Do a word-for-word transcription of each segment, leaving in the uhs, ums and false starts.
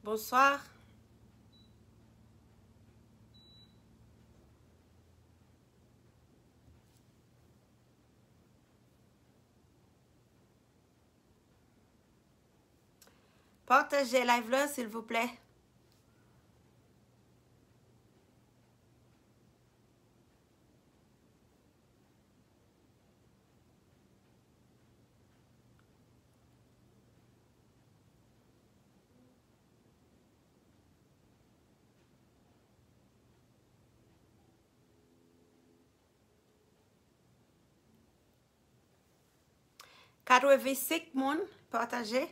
Bonsoir. Pataje live la, silvouplè. Katrevensenk moun pataje.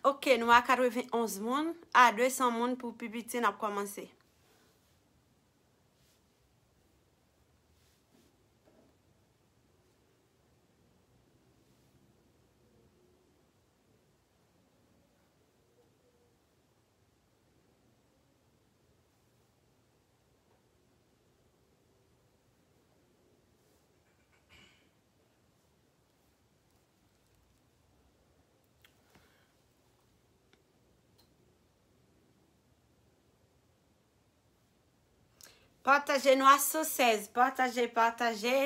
Ok, nou a katrevenonz moun, a de san moun pou pi piti n ap kòmanse. Pataje, nou a san sèz. Pataje, pataje.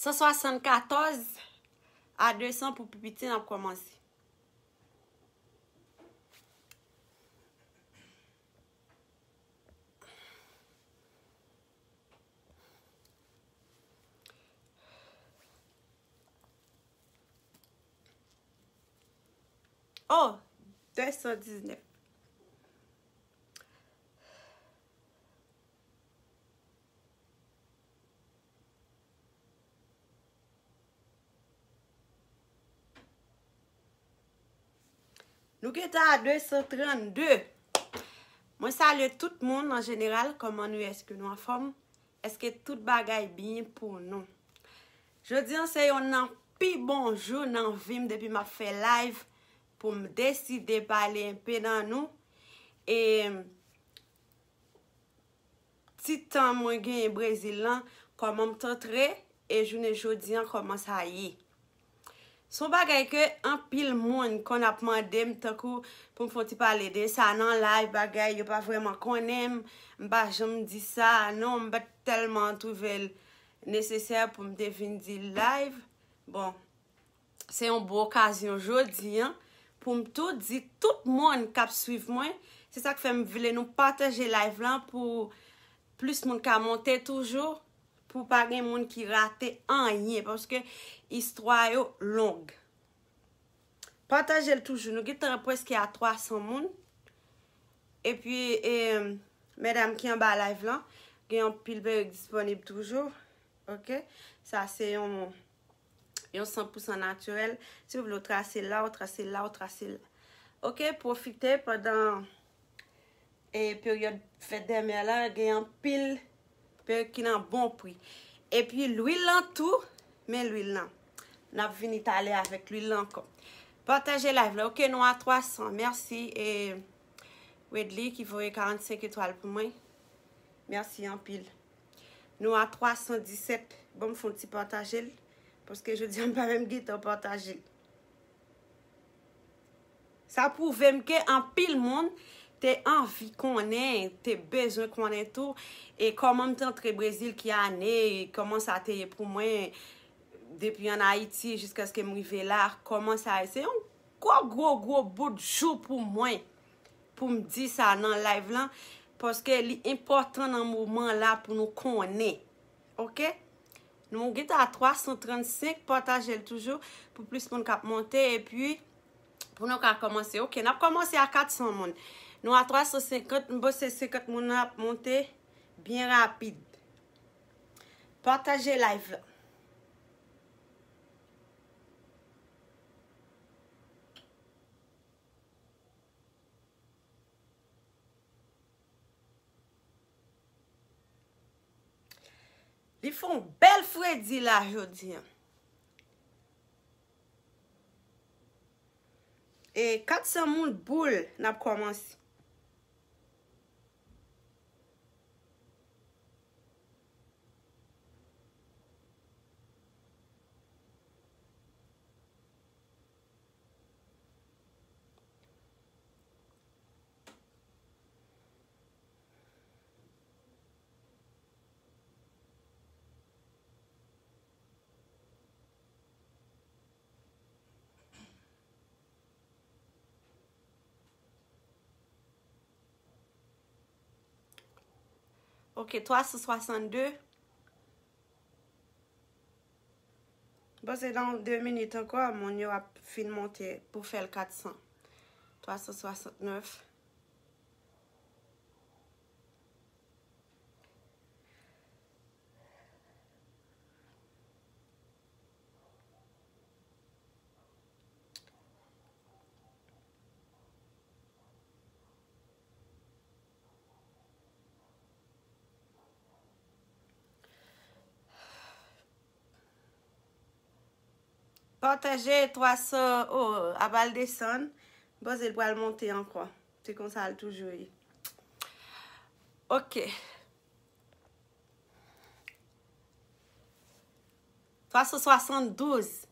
San swasannkatòz a de san pou pi piti n ap kòmanse. Oh, de san diznèf. Nou gentan a de san trannde. Mwen salye tout moun an jeneral. Kòman nou ye? Èske nou anfòm? Èske tout bagay byen pou nou? Jodi an se yonn nan pi bon jou nan vi m depi m ap fè live pou m deside pale enpe nan nou. E ti tan mwen genyen Brezil lan, kòman m t antre, e jounen jodi an, kòman sa ye. Se yon bagay ke anpil moun konn ap mande m, tankou pou m fè yon ti pale de sa nan live, bagay, yo pa vrèman konnen m, m pa janm di sa, non, m pa t tèlman twouve l nesesè pou m te vin di l live. Bon, se yon bon okazyon jodi an pou m tou di tout moun k ap swiv mwen. Se sa k fè m vle nou pataje live lan pou plis moun ka monte toujou, pou pa gen moun ki rate anyen, paske istwa yo long. Pataje l toujou. Nou gentan prèske a twa san moun. Epi, e, medam ki anba live lan, gen anpil perik disponib toujou. Ok? Sa se yon, yon san pou san natirèl. Si w vle w trase la, w trase la, w trase la. Ok? Pwofite pandan e peryòd fèt dèmè la, gen anpil perik ki nan bon pri. Epi lwil lan tou, men lwil lan. N ap vini talè avèk lwil lan ankò. Pataje live la. Ok, nou a twa san. Mèsi, e, Wedley ki voye karannsenk etwal pou mwen. Mèsi anpil. Nou a twa san disèt. Bon, m fè yon ti pataje l. Paske jodi a m pa menm gentan pataje l. Sa pwouve m ke anpil moun te anvi konnen, te bezwen konnen tou, e kòman m te antre Brezil, ki ane, e kòman sa te ye pou mwen, depi ann Ayiti jiskaske m rive la, kòman sa ye? Se yon gwo, gwo, gwo bout jou pou mwen, pou m di sa nan live lan, paske li enpòtan nan moman la pou nou konnen. Oke? Nou gentan a twa san trannsenk, pataje l toujou pou plis moun k ap monte, epi pou nou ka kòmanse. Oke, n ap kòmanse a kat san moun. Nou a twa san senkant, m panse senkant moun nan ap monte byen rapid. Pataje live la. Li fè yon bèl fredi la jodi a. E kat san moun boul, n ap kòmanse. Ok, twa san swasann de. Bon, se nan de minit ankò, moun yo ap fin monte pou fè l kat san. Twa san swasannnèf. Pataje twa san, oh, ap al desann. M panse l pral monte ankò. Se konsa l toujou ye. Ok. Twa san swasann douz.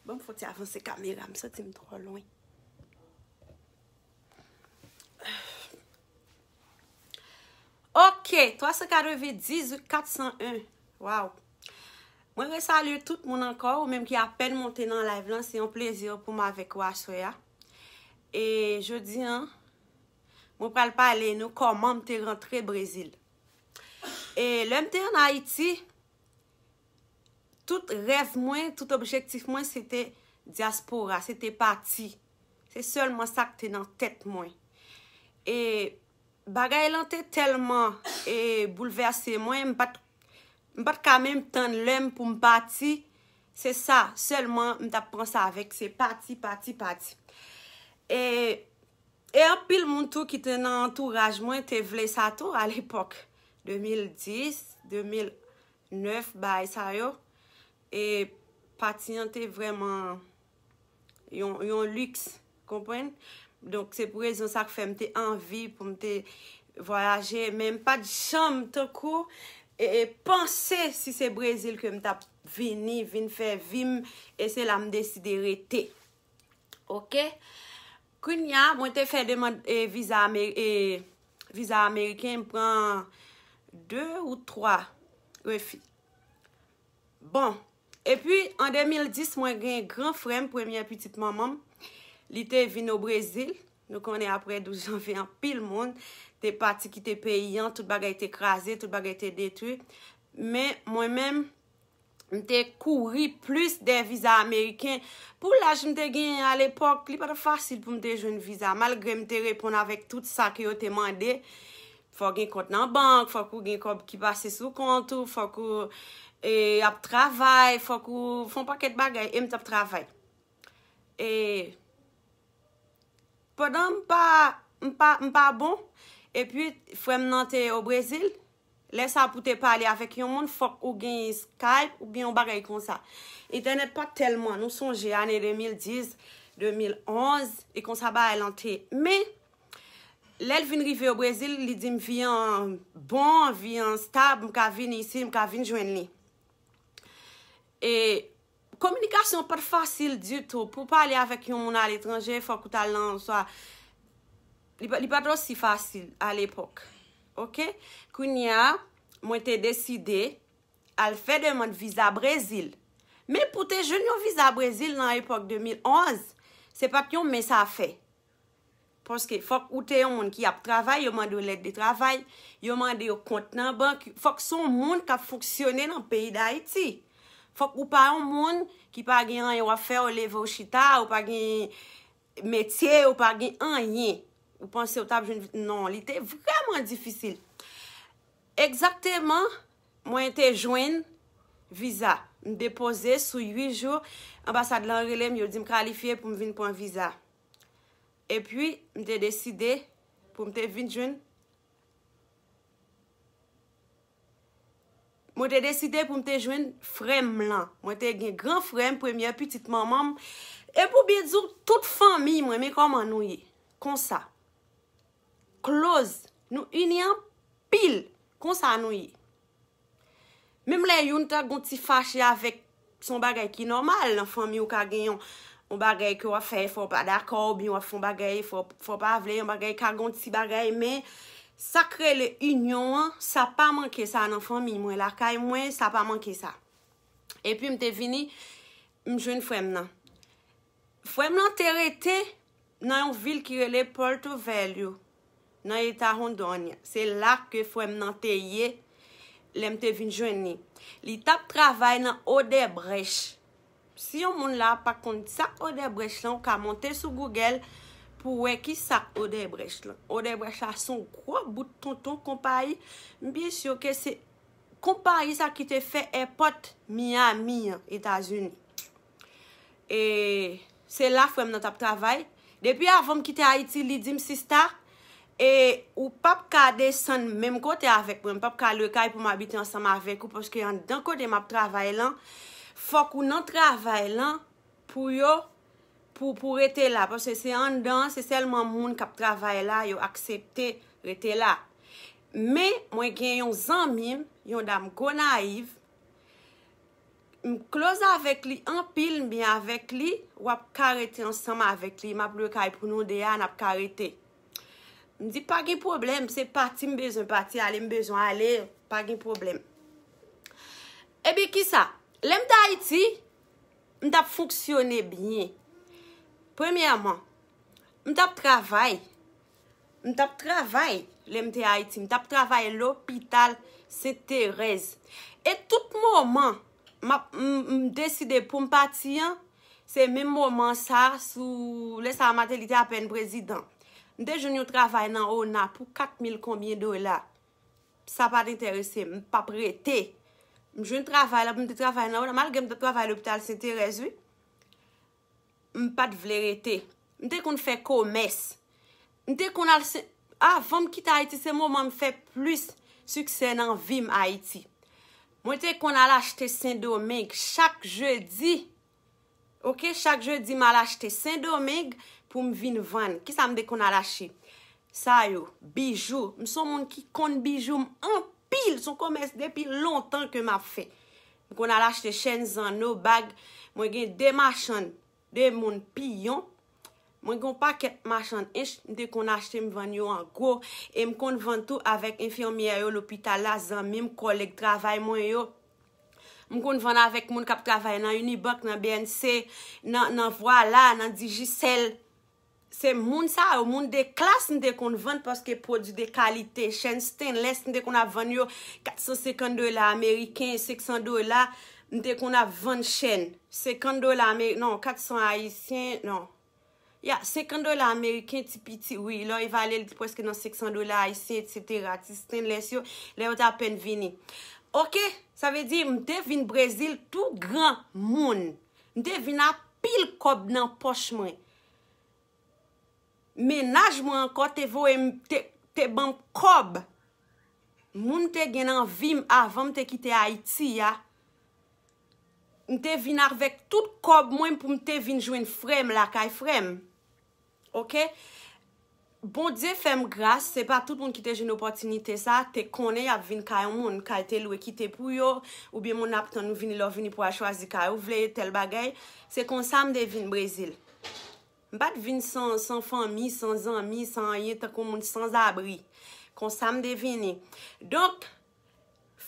Bon, m fò ti avanse kamera, m santi m twò lwen. Ok, twa san katrevendizuit, kat san en. Waw. Mwen resalye tout moun ankò, ou menm ki apèn monte nan live lan, se yon plezi pou m avèk ou aswè a. E jodi a, mwen pral pale nou kòman m te rantre Brezil. E lè m te ann Ayiti, tout rèv mwen, tout objektif mwen, se te dyaspora, se te pati. Se sèlman sa k te nan tèt mwen. E bagay lan te tèlman, e, boulvèse mwen, m pa t, m pa t ka menm tann lè m pou m pati. Se sa sèlman m t ap panse avèk, se pati, pati, pati. E, e anpil moun tou ki te nan antouraj mwen te vle sa tou alepòk. De mil dis, de mil nèf, bagay sa yo. E pati an te vrèman yon, yon liks, konprann? Donk, se pou rezon sa k fè m te anvi pou m te vwayaje, men m pa t janm tankou, e, e, panse si se Brezil ke m t ap vini, vin fè vi m, e se la m deside rete. Ok? Kounye a, mwen te fè demann, e, viza Ame-, e, viza ameriken, m pran de ou twa refi. Bon, epi an de mil dis, mwen gen gran frè m, premyè pitit manman m, li te vin o Brezil. Nou konnen apre douz janvye, anpil moun te pati kite peyi an, tout bagay te kraze, tout bagay te detwi. Men mwen menm, m te kouri plis dèyè viza ameriken. Pou laj m te genyen alepòk, li pa t fasil pou m te jwenn viza. Malgre m te reponn avèk tout sa ke yo te mande, fò w gen kont nan bank, fòk ou gen kòb ki pase sou kont ou, fòk ou, e, ap travay, fòk ou fè yon pakèt bagay, e m t ap travay. E pandan m pa, m pa, m pa bon, epi frè m nan te o Brezil, lè sa pou te pale avèk yon moun, fòk ou gen Skype oubyen yon bagay konsa. Entènèt pa t tèlman, nou sonje ane de mil dis, de mil onz, e konsa bagay lan te. Men, lè l vin rive o Brezil, li di m vi an bon, vi an stab, m ka vin isi, m ka vin jwenn li. E Kominikasyon pa t fasil ditou. Pou pale avèk yon moun aletranje, fòk ou t al nan swa li pa, li pa t osi fasil alepòk. Oke? Kounye a, mwen te deside al fè demann viza Brezil. Men pou te jwenn yon viza Brezil nan epòk de mil onz, se pa t yon mens afè. Paske fòk ou te yon moun ki ap travay, yo mande w lèt de travay, yo mande yo kont nan bank, fòk se yon moun k ap fonksyone nan peyi Dayiti. Fòk ou pa yon moun ki pa gen anyen w ap fè, ou leve ou chita, ou pa gen metye, ou pa gen anyen. Ou panse ou t ap jwenn, non, li te vrèman difisil. Egzakteman, mwen te jwenn viza. M depoze sou uit jou, anbasad lan rele m, yo di m kalifye pou m vin pran viza. Epi, m te deside pou m te vin jwenn, mwen te deside pou m te jwenn frè m lan. Mwen te gen gran frè m, premyè pitit manman m. E pou byen di w, tout fanmi mwen, men kòman nou ye? Konsa. Close. Nou ini anpil. Konsa nou ye. Menm lè youn ta gon ti fache avèk, se yon bagay ki nòmal nan fanmi, ou ka gen yon, yon bagay ke w ap fè, fò w pa dakò, oubyen w ap fè yon bagay, fò, fò w pa vle, yon bagay ka gon ti bagay, men sa k rele inyon an, sa pa manke sa nan fanmi mwen, lakay mwen, sa pa manke sa. Epi m te vini, m jwenn frè m nan. Frè m nan te rete nan yon vil ki rele Porto Velho, nan eta Rondônia. Se la ke frè m nan te ye lè m te vin jwenn li. Li t ap travay nan Odebrecht. Si yon moun la pa konn sa k Odebrecht lan, ou ka monte sou Google pou wè ki sa k Odebrecht lan. Odebrecht la se yon gwo bout tonton konpayi. M byen si ke se konpayi sa ki te fè èpòt Miami an, Etazini. E se la frè m nan t ap travay. Depi avan m kite Ayiti, li di m, "Sista, e ou p ap ka desann menm kote avèk mwen, m p ap ka lwe kay pou m abite ansanm avèk ou, paske anndan kote m ap travay lan, fòk ou nan travay lan pou yo, pou, pou rete la, paske se anndan, se sèlman moun k ap travay la, yo aksepte rete la." Men, mwen gen yon zanmi m, yon dam Gonayiv, m close avèk li anpil, m byen avèk li, w ap ka rete ansanm avèk li, m ap lwe kay pou nou de a, n ap ka rete. M di, "Pa gen pwoblèm, se pati m bezwen pati, ale m bezwen ale, pa gen pwoblèm." Epi kisa? Lè m t Ayiti, m t ap fonksyone byen. Premyèman, m t ap travay. M t ap travay lè m te Ayiti. M t ap travay lopital Sent Terèz. E tout moman, m ap, m, m deside pou m pati an, se menm moman sa, sou lè sa a Martelly te apèn prezidan. M te jwenn yon travay nan ona pou kat mil konbyen dola. Sa pa t enterese m, m p ap rete. M jwenn travay la, pou m te travay nan ona, malgre m t ap travay lopital Sent Terèz, wi. M pa t vle rete. M te konn fè komès. M te konn al Sen-, avan m kite Ayiti, se moman m fè plis siksè nan vi m Ayiti. Mwen te konn al achte Sendomeng chak jedi. Oke, chak jedi m al achte Sendomeng pou m vin vann. Kisa m te konn al achte? Sa yo, bijou. M se yon moun ki konn bijou m anpil. Se yon komès depi lontan ke m ap fè. M konn al achte chèn, zanno, bag. Mwen gen de machann, de moun piyon. Mwen gen yon pakèt machann ench, m te konn achte, m vann yo an gwo. E m konn vann tou avèk enfimyè yo lopital la, zanmi m, kòlèg travay mwen yo. M konn vann avèk moun k ap travay nan Unibank, nan B N C, nan, nan Vwala, nan Digicel. Se moun sa yo, moun de klas m te konn vann paske pwodui de kalite, chèn stainless, m te konn ap vann yo kat san senkant dola ameriken, senk san dola, m te konn ap vann chèn. Senkant dola ameri-, non, kat san ayisyen, non. Ya, senkant dola ameriken ti piti, wi, lè w evalye l, li prèske nan senk san dola ayisyen, etsetera. Ti stainless yo, lè yo t apèn vini. Oke, sa vle di, m te vin Brezil tou gran moun. M te vin ak pil kòb nan pòch mwen. Mennaj mwen ankò te voye m, te, te ban m kòb. Moun te gen nan vi m avan m te kite Ayiti a. M te vin avèk tout kòb mwen pou m te vin jwenn frè m lakay frè m. Oke? Bondye fè m gras, se pa tout moun ki te jwenn opòtinite sa, te konnen y ap vin kay yon moun, kay te lwe kite pou yo, oubyen moun ap tann ou vini, lè w vini pou al chwazi kay ou vle, tèl bagay. Se konsa m te vin Brezil. M pa t vin san, san fanmi, san zanmi, san anyen, tankou moun sanzabri. Konsa m te vini. Donk,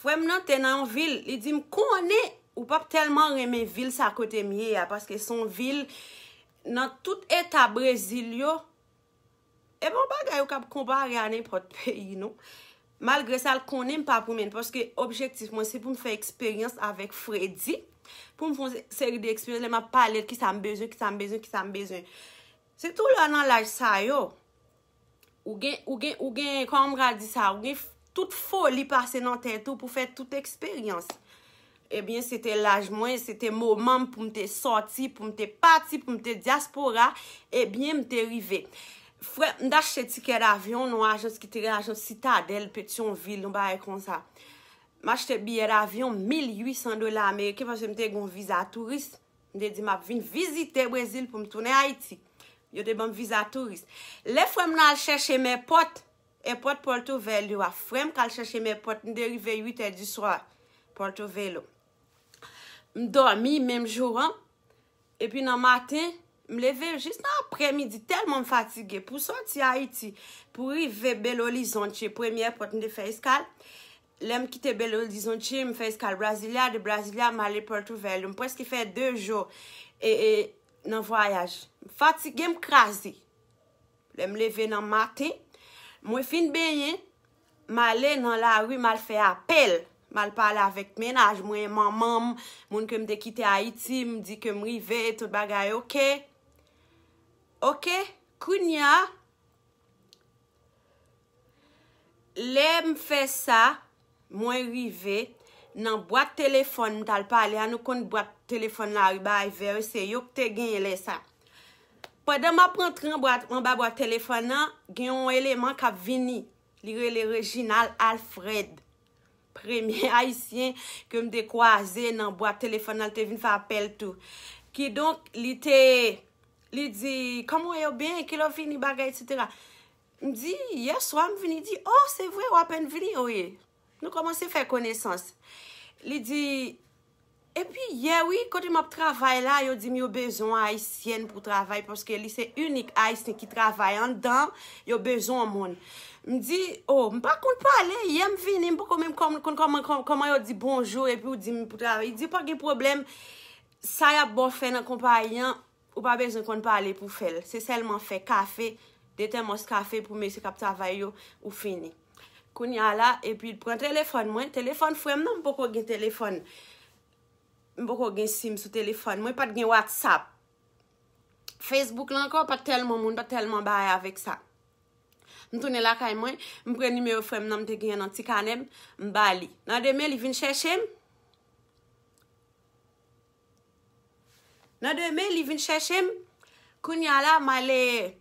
frè m nan te nan yon vil, li di m konnen ou p ap tèlman renmen vil sa kote m ye a, paske se yon vil nan tout eta Brezil yo, e pa yon bagay ou kab konpare a nenpòt peyi, non. Malgre sa, l konnen m pa pou men, paske objektif mwen, se pou m fè eksperyans avèk Fredi, pou m fè yon seri de eksperyans, lè m ap pale l, kisa m bezwen, kisa m bezwen, kisa m bezwen. Se tou lè w nan laj sa yo, ou gen, ou gen, ou gen, kòman m ka di sa, ou gen f- tout foli pase nan tèt ou pou fè tout eksperyans. Ebyen, se te laj mwen, se te moman m pou m te sòti, pou m te pati, pou m te dyaspora, ebyen, m te rive. Frè, m t achte tikè davyon nan ajans ki te gen ajans Sitadèl, Petyonvil, yon bagay konsa. M achte biyè davyon mil uit san dola ameriken paske m te gen yon viza touris. M te di m ap vin vizite Brezil pou m tounen Ayiti. Yo te ban m viza touris. Lè frè m nan al chèche m èpòt, èpòt Porto Velho a, frè m k al chèche m èpòt, m te rive uit è di swa, Porto Velho. M dòmi menm jou an, epi nan maten, m leve jis nan aprèmidi, tèlman m fatige. Pou sòti Ayiti, pou rive Belo Horizonte, premye èpòt m te fè eskal, lè m kite Belo Horizonte, m fè eskal Brasilia, de Brasilia, m ale Porto Velho. M prèske fè de jou e, e, nan vwayaj. M fatige, m kraze. Lè m leve nan maten, mwen fin benyen, m ale nan lari, m al fè apèl. M al pale avèk mennaj mwen, manman m, moun ke m te kite Ayiti, m di ke m rive, tout bagay oke. Oke, kounye a, lè m fè sa, mwen rive nan bwat telefòn m t al pale a, nou konn bwat telefòn lari bay vè, se yo k te genyen lè sa. Pandan m ap rantre anba, anba bwat telefòn nan, gen yon eleman k ap vini. Li rele Reginald Alfred. Premye Ayisyen ke m te kwaze nan bwat telefòn nan, li te vin fè apèl tou. Kidonk, li te, li di, "Kòman w ye, w byen? Kilè w vini, bagay, etsetera." M di, "Yè swa m vini." Li di, "O, se vre, w apèn vini, o ye." Nou kòmanse fè konesans. Li di, "Epi yè, wi, kote m ap travay la, yo di m yo bezwen yon Ayisyèn pou travay, paske li se inik Ayisyen ki travay anndan, yo bezwen yon moun." M di, "O, m pa konn pale, yè m vini, m poko menm konn, konn kòman, kòman, kòman yo di bonjou, epi w di m pou travay." Li di, "Pa gen pwoblèm, sa y ap ba w fè nan konpayi an, ou pa bezwen konn pale pou fè l. Se sèlman fè kafe, de tèmòs kafe pou mesye k ap travay yo, ou fini." Kounye a la, epi l pran telefòn mwen, telefòn frè m nan, m poko gen telefòn. M poko gen sim sou telefòn mwen, pa t gen WhatsApp. Facebook la ankò, pa t tèlman moun, pa t tèlman bagay avèk sa. M tounen lakay mwen, m pran nimewo frè m nan, m te genyen nan ti kanè m, m ba li. Nan demen, li vin chèche m. Nan demen, li vin chèche m. Kounye a la, m ale,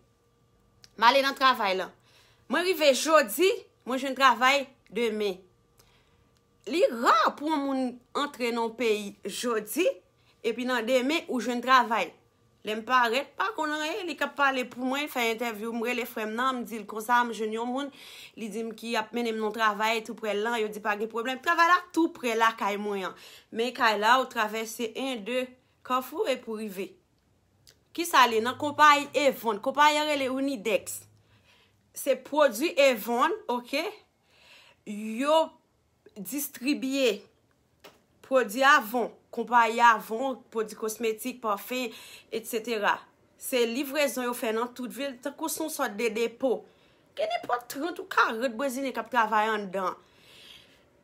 m ale nan travay la. Mwen rive jodi, mwen jwenn travay demen. Li ra pou yon moun antre nan yon peyi jodi, epi nan demen, ou jwenn travay. Lè m parèt, pa konn anyen, li k ap pale pou mwen, fè entèvyou, m rele frè m nan, m di l konsa, m jwenn yon moun, li di m ki ap mennen m nan travay tou prè l lan, yo di pa gen pwoblèm. Travay la tou prè lakay mwen an. Men kay la, ou travèse en, de, Kafou epi w rive. Kisa l ye? Nan konpayi Avon, konpayi an rele Unidex. Se pwodui Avon, oke? Yo distribye pwodui Avon, konpayi Avon, pwodui kosmetik, pafen, etsetera. Se livrezon yo fè nan tout vil, tankou se yon sòt de depo. Gen nenpòt trant ou karant Brezilyen k ap travay anndan.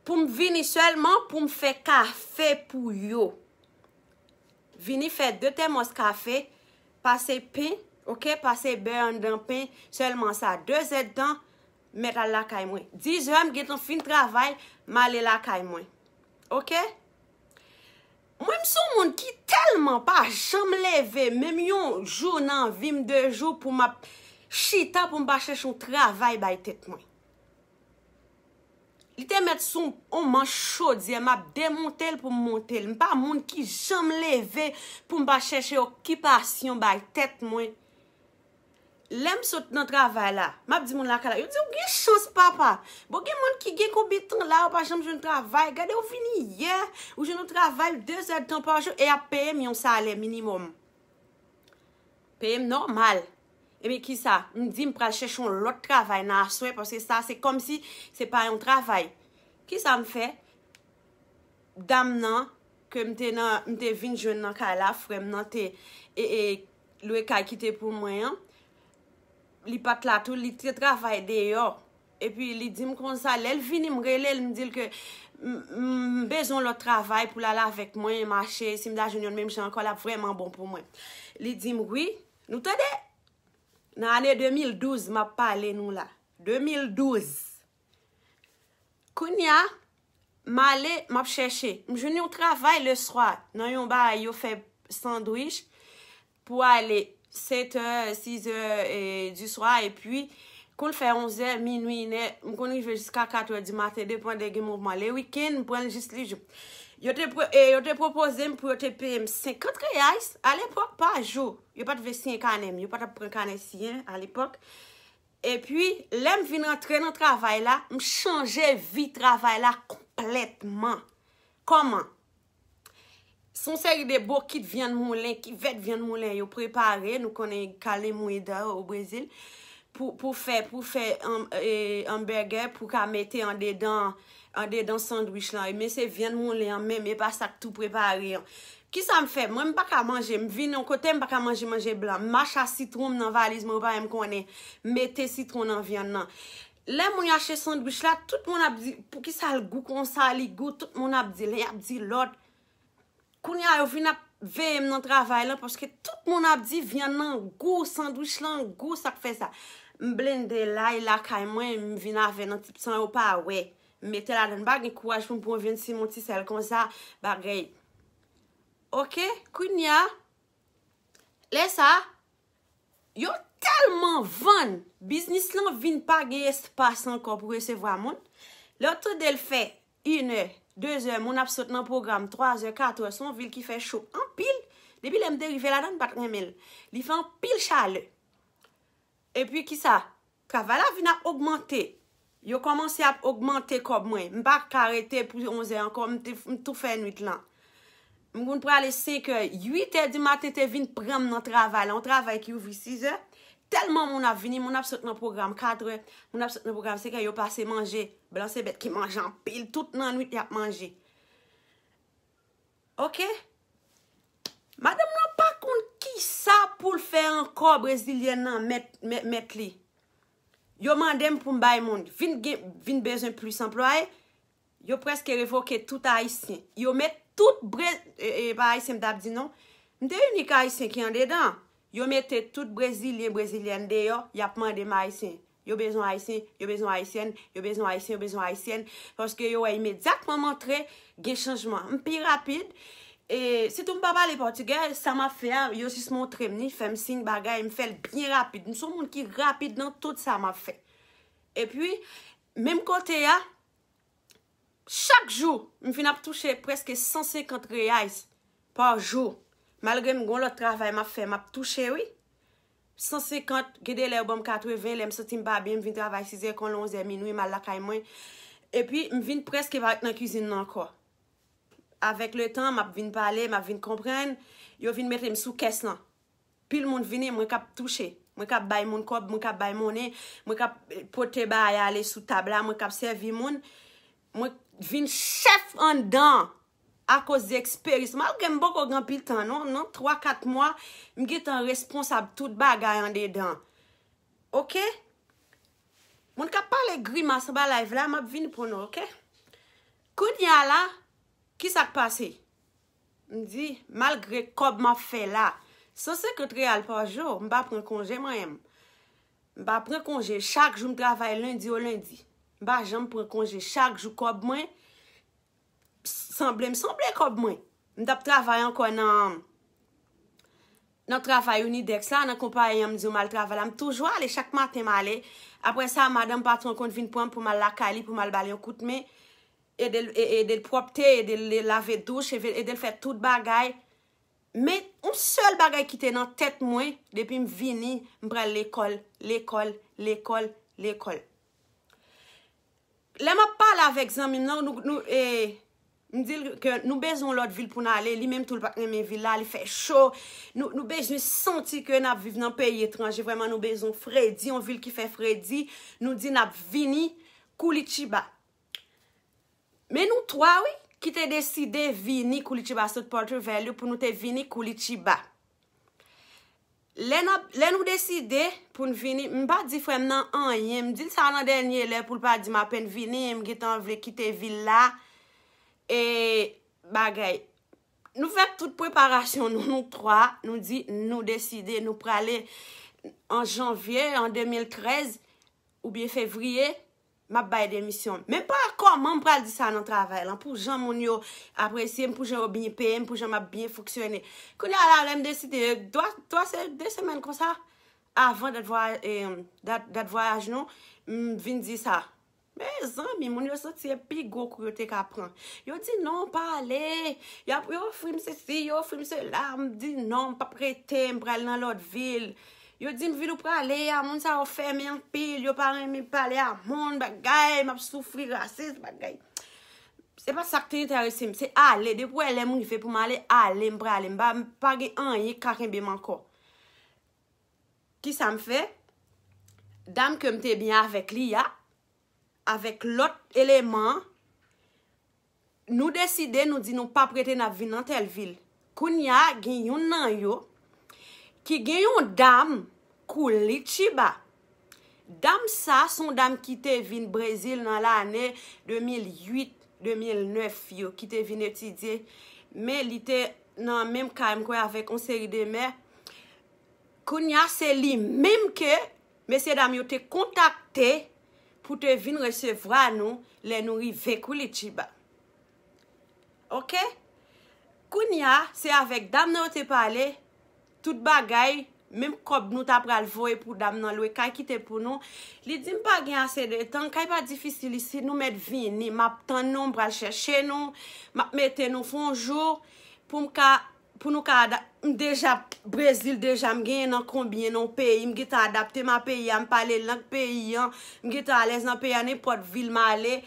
Pou m vini sèlman pou m fè kafe pou yo. Vini fè de tèmòs kafe, pase pen, oke, pase bè anndan pen, sèlman sa, de zèdtan, mèt al lakay mwen. Diz è, m gentan fin travay, m ale lakay mwen. Oke? Mwen, m se yon moun ki tèlman pa janm leve, menm yon jou nan vi m, de jou pou m ap chita, pou m pa chèche yon travay bay tèt mwen. Li te mèt sou yon manch chodyè, m ap demonte l pou m monte l. M pa moun ki janm leve pou m pa chèche okipasyon bay tèt mwen. Lè m sot nan travay la, m ap di moun lakay la, yo di, "Ou gen chans, papa." Bon, gen moun ki gen konbyen tan la, yo pa janm jwenn travay. Gade, ou vini yè, ou jwenn yon travay de zè tan pa jou, e y ap peye m yon salè minimòm. Peye m nòmal. Ebyen, kisa? M di m pral chèche yon lòt travay nan aswè, paske sa, se kòmsi se pa yon travay. Kisa m fè? Dam nan, ke m te nan, m te vin jwenn nan kay la, frè m nan te, e, e, lwe kay ki te pou mwen an, li pa t la tou, li te travay deyò. Epi li di m konsa, lè l vini, m rele l, m di l ke m, m bezwen yon lòt travay pou l al avèk mwen mache, si m ta jwenn yon menm jan ankò, l ap vrèman bon pou mwen. Li di m, "Wi, nou tande?" Nan ane de mil douz, m ap pale nou la. De mil douz. Kounye a, m ale, m ap chèche. M jwenn yon travay le swa nan yon bagay yo fè sandwich pou ale sèt è, sis è, e, di swa, epi kou l fè onz è, minwi, inè, m konn rive jiska kat è di maten, depann de gen mouvman. Le wikenn, m pran l jis li jou. Yo te, pro- e, yo te pwopoze m pou yo te peye m senkant reyais alepòk pa jou. Yo pa t vle siyen kanè m, yo pa t ap pran kanè siyen alepòk. Epi, lè m vin antre nan travay la, m chanje vi travay la konplètman. Kòman? Se yon seri de bokit vyann moulen, kivèt vyann moulen yo prepare. Nou konnen carne moída o Brezil. Pou, pou fè, pou fè, um, e, hamburger, pou ka mete andedan, andedan sandwich lan. Men se vyann moulen an menm, e pa sa k tou prepare an. Kisa m fè? Mwen, m pa ka manje. M vin yon kote, m pa ka manje manje blan. M mache a sitwon m nan valiz mwen, yo pa menm konnen. M mete sitwon nan vyann nan. Lè moun yo achte sandwich la, tout moun ap di, "Poukisa l gou konsa, li gou?" Tout moun ap di, y ap di lòt. Kounye a, yo vin ap veye m nan travay lan, paske tout moun ap di, "Vyann nan gou, sandwich lan gou, sa k fè sa?" M blende lay lakay mwen, m vin avè nan ti, san yo pa wè. M mete ladan, m pa gen kouraj pou m pran vyann simon ti sèl konsa, bagay. Oke, kounye a, lè sa, yo tèlman vann, biznis lan vin pa gen espas ankò pou resevwa moun. Lè w tande l fè inè, dezè, moun ap sot nan pwogram, twazè, katrè, se yon vil ki fè cho anpil. Depi lè m te rive ladan, m pa t renmen l. Li fè anpil chalè. Epi kisa? Travay la vin ap ogmante. Yo kòmanse ap ogmante kòb mwen. M pa ka rete pou onz è ankò, m te, m tou fè nwit lan. M konn prale senk è, uit è di maten te vin pran m nan travay la. Yon travay ki ouvri sis è. Tèlman moun ap vini, moun ap sot nan pwogram kat è, moun ap sot nan pwogram senk è, yo pase manje. Blan se bèt ki manje anpil, tout nan nwit y ap manje. Oke? Madanm lan pa konn kisa pou l fè ankò, brezilyèn nan mèt, mèt, mèt li. Yo mande m pou m bay moun. Vin gen, vin bezwen plis anplwaye. Yo prèske revoke tout ayisyen. Yo met tout bre, e, e, pa ayisyen m t ap di non. M te inik ayisyen ki andedan. Yo mete tout brezilyen, brezilyèn deyò, y ap mande m ayisyen. Yo bezwen ayisyen, yo bezwen ayisyèn, yo bezwen ayisyen, yo bezwen ayisyèn. Paske yo wè imedyatman m antre, gen chanjman. M pi rapid. E sitou m pa pale pòtigè, sa m ap fè a, yo jis montre m ni, fè m siy bagay, m fè l byen rapid. M se yon moun ki rapid nan tout sa m ap fè. Epi, menm kote a, chak jou, m vin ap touche prèske san senkant reais pa jou. Malgre m gon lòt travay m ap fè, m ap touche, wi. San senkant, gen de lè yo ban m katreven, lè m santi m pa byen, m vin travay sis è, konn onz è, minwi, m al lakay mwen. Epi, m vin prèske pa ret nan kizin nan ankò. Avèk letan, m ap vin pale, m ap vin konprann, yo vin mete m sou kès lan. Pil moun vini, mwen k ap touche. Mwen k ap bay moun kòb, mwen k ap bay monnen, mwen k ap, eh, pote bagay ale sou tab la, mwen k ap sèvi moun. Mwen vin chèf anndan akoz de eksperyans. Malgre m poko gen anpil tan, non, nan twa, kat mwa, m gentan responsab tout bagay andedan. Oke? Moun k ap pale grimas anba live la, m ap vin pou nou, oke? Kounye a la, kisa k pase? M di, malgre kòb m ap fè la, san senkant reyal pa jou, m pa pran konje mwen menm. M pa pran konje, chak jou m travay lendi o lendi. M pa janm pran konje, chak jou kòb mwen, sanble m sanble kòb mwen. M t ap travay ankò nan, nan travay Unidex la, nan konpayi an, m di yo m al travay la, m toujou ale, chak maten m ale. Apre sa, madanm patwon konn vin pran m pou m al lakay li, pou m al ba l yon kout men, ede l, e- ede l pwòpte, ede l lave douch, ede, ede l fè tout bagay. Men yon sèl bagay ki te nan tèt mwen, depi m vini, m pral lekòl, lekòl, lekòl, lekòl. Lè m ap pale avèk zanmi m nan, nou, nou, e, m di l ke nou bezwen yon lòt vil pou n ale. Li menm tou, l pa t renmen vil la, li fè cho. Nou, nou bezwen santi ke n ap viv nan peyi etranje. Vrèman, nou bezwen fredi, yon vil ki fè fredi. Nou di n ap vini Curitiba. Men nou twa, wi, ki te deside vini Curitiba, sot Porto Velho, pou nou te vini Curitiba. Lè n ap, lè nou deside pou n vini, m pa di frè m nan anyen. M di l sa nan dènye lè pou l pa di m apèn vini, m gentan vle kite vil la. E bagay. Nou fè tout preparasyon nou, nou twa, nou di, nou deside, nou prale an janvye, an de mil trèz, oubyen fevriye, m ap bay demisyon. Men pa kòman m pral di sa nan travay lan, pou jan moun yo apresye m, pou jan yo byen peye m, pou jan m ap byen fonksyone. Kounye a la, lè m deside, twa, twa se de semèn konsa, avan dat vwayaj, eh, dat, dat vwayaj nou, m vin di sa. Mezanmi, moun yo santi e pi gwo kou yo te ka pran. Yo di, "Non, pa ale." Y ap, yo ofri m sesi, yo ofri m sela. M di, "Non, m p ap rete, m pral nan lòt vil." Yo di m, "Vil ou prale a, moun sa yo fèmen anpil, yo pa renmen pale a moun, bagay, m ap soufri rasis, bagay." Se pa sa k te enterese m, se ale. Depi w wè lè m rive pou m ale, ale, m prale. M pa, m pa gen anyen k ka kenbe m ankò. Kisa m fè? Dam ke m te byen avèk li a, avèk lòt eleman, nou deside, nou di nou p ap rete, n ap vin nan tèl vil. Kounye a, gen youn nan yo ki gen yon dam Curitiba. Dam sa, se yon dam ki te vin Brezil nan lane de mil uit, de mil nèf yo, ki te vin etidye, men li te nan menm kay, m kwè, avèk yon seri de mè. Kounye a, se li menm ke mesye dam yo te kontakte pou te vin resevwa nou lè nou rive Curitiba. Oke? Kounye a, se avèk dam nan yo te pale, tout bagay, menm kòb nou ta pral voye pou dam nan lwe kay ki te pou nou. Li di m pa gen ase de tan, kay pa difisil isit, nou mèt vini, m ap tann nou, m pral chèche nou, m ap mete nou fè yon jou pou m ka pou nou ka ada-, m deja, Brezil deja, m genyen nan konbyen nan yon peyi, m gentan adapte m a peyi a, m pale lang peyi an, m gentan alèz nan peyi a, nenpòt vil m ale,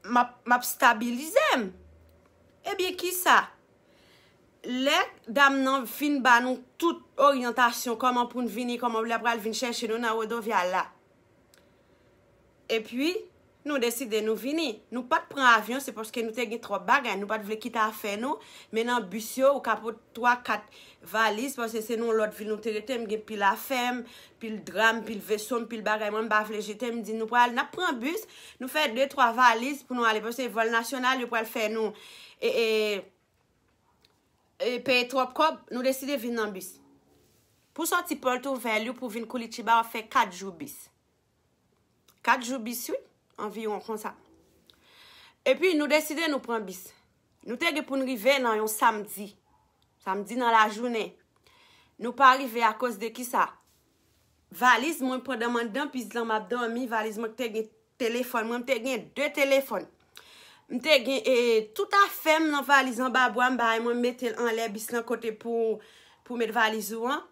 m ap, m ap stabilize m. Ebyen, kisa? Lè dam nan fin ba nou tout oryantasyon, kòman pou n vini, kòman l ap pral vin chèche nou nan Rodovial la. Epi, nou deside nou vini. Nou pa t pran avyon, se paske nou te gen twòp bagay. Nou pa t vle kite afè nou, men nan bis yo, ou ka pot twa, kat valiz, paske se nan yon lòt vil nou te rete. M gen pil afè m, pil dra m, pil veso m, pil bagay mwen, m pa vle jete. M di, "Nou pral, n ap pran bis, nou fè de, twa valiz pou nou ale." Paske vòl nasyonal, yo pral fè nou, e, e, e, peye twòp kòb, nou deside vin nan bis. Pou sòti Porto Velho, pou vin Curitiba, w ap fè kat jou bis. Kat jou bis, wi, anviwon konsa. Epi, nou deside nou pran bis. Nou te gen pou n rive nan yon samdi. Samdi nan lajounen. Nou pa rive akoz de kisa? Valiz mwen, pandan m anndan bis lan, m ap dòmi, valiz mwen te gen telefòn mwen, m te gen de telefòn. M te gen, e, tout afè m nan valiz anba bwa m, bagay mwen, m mete l anlè bis lan kote pou, pou met valiz ou an.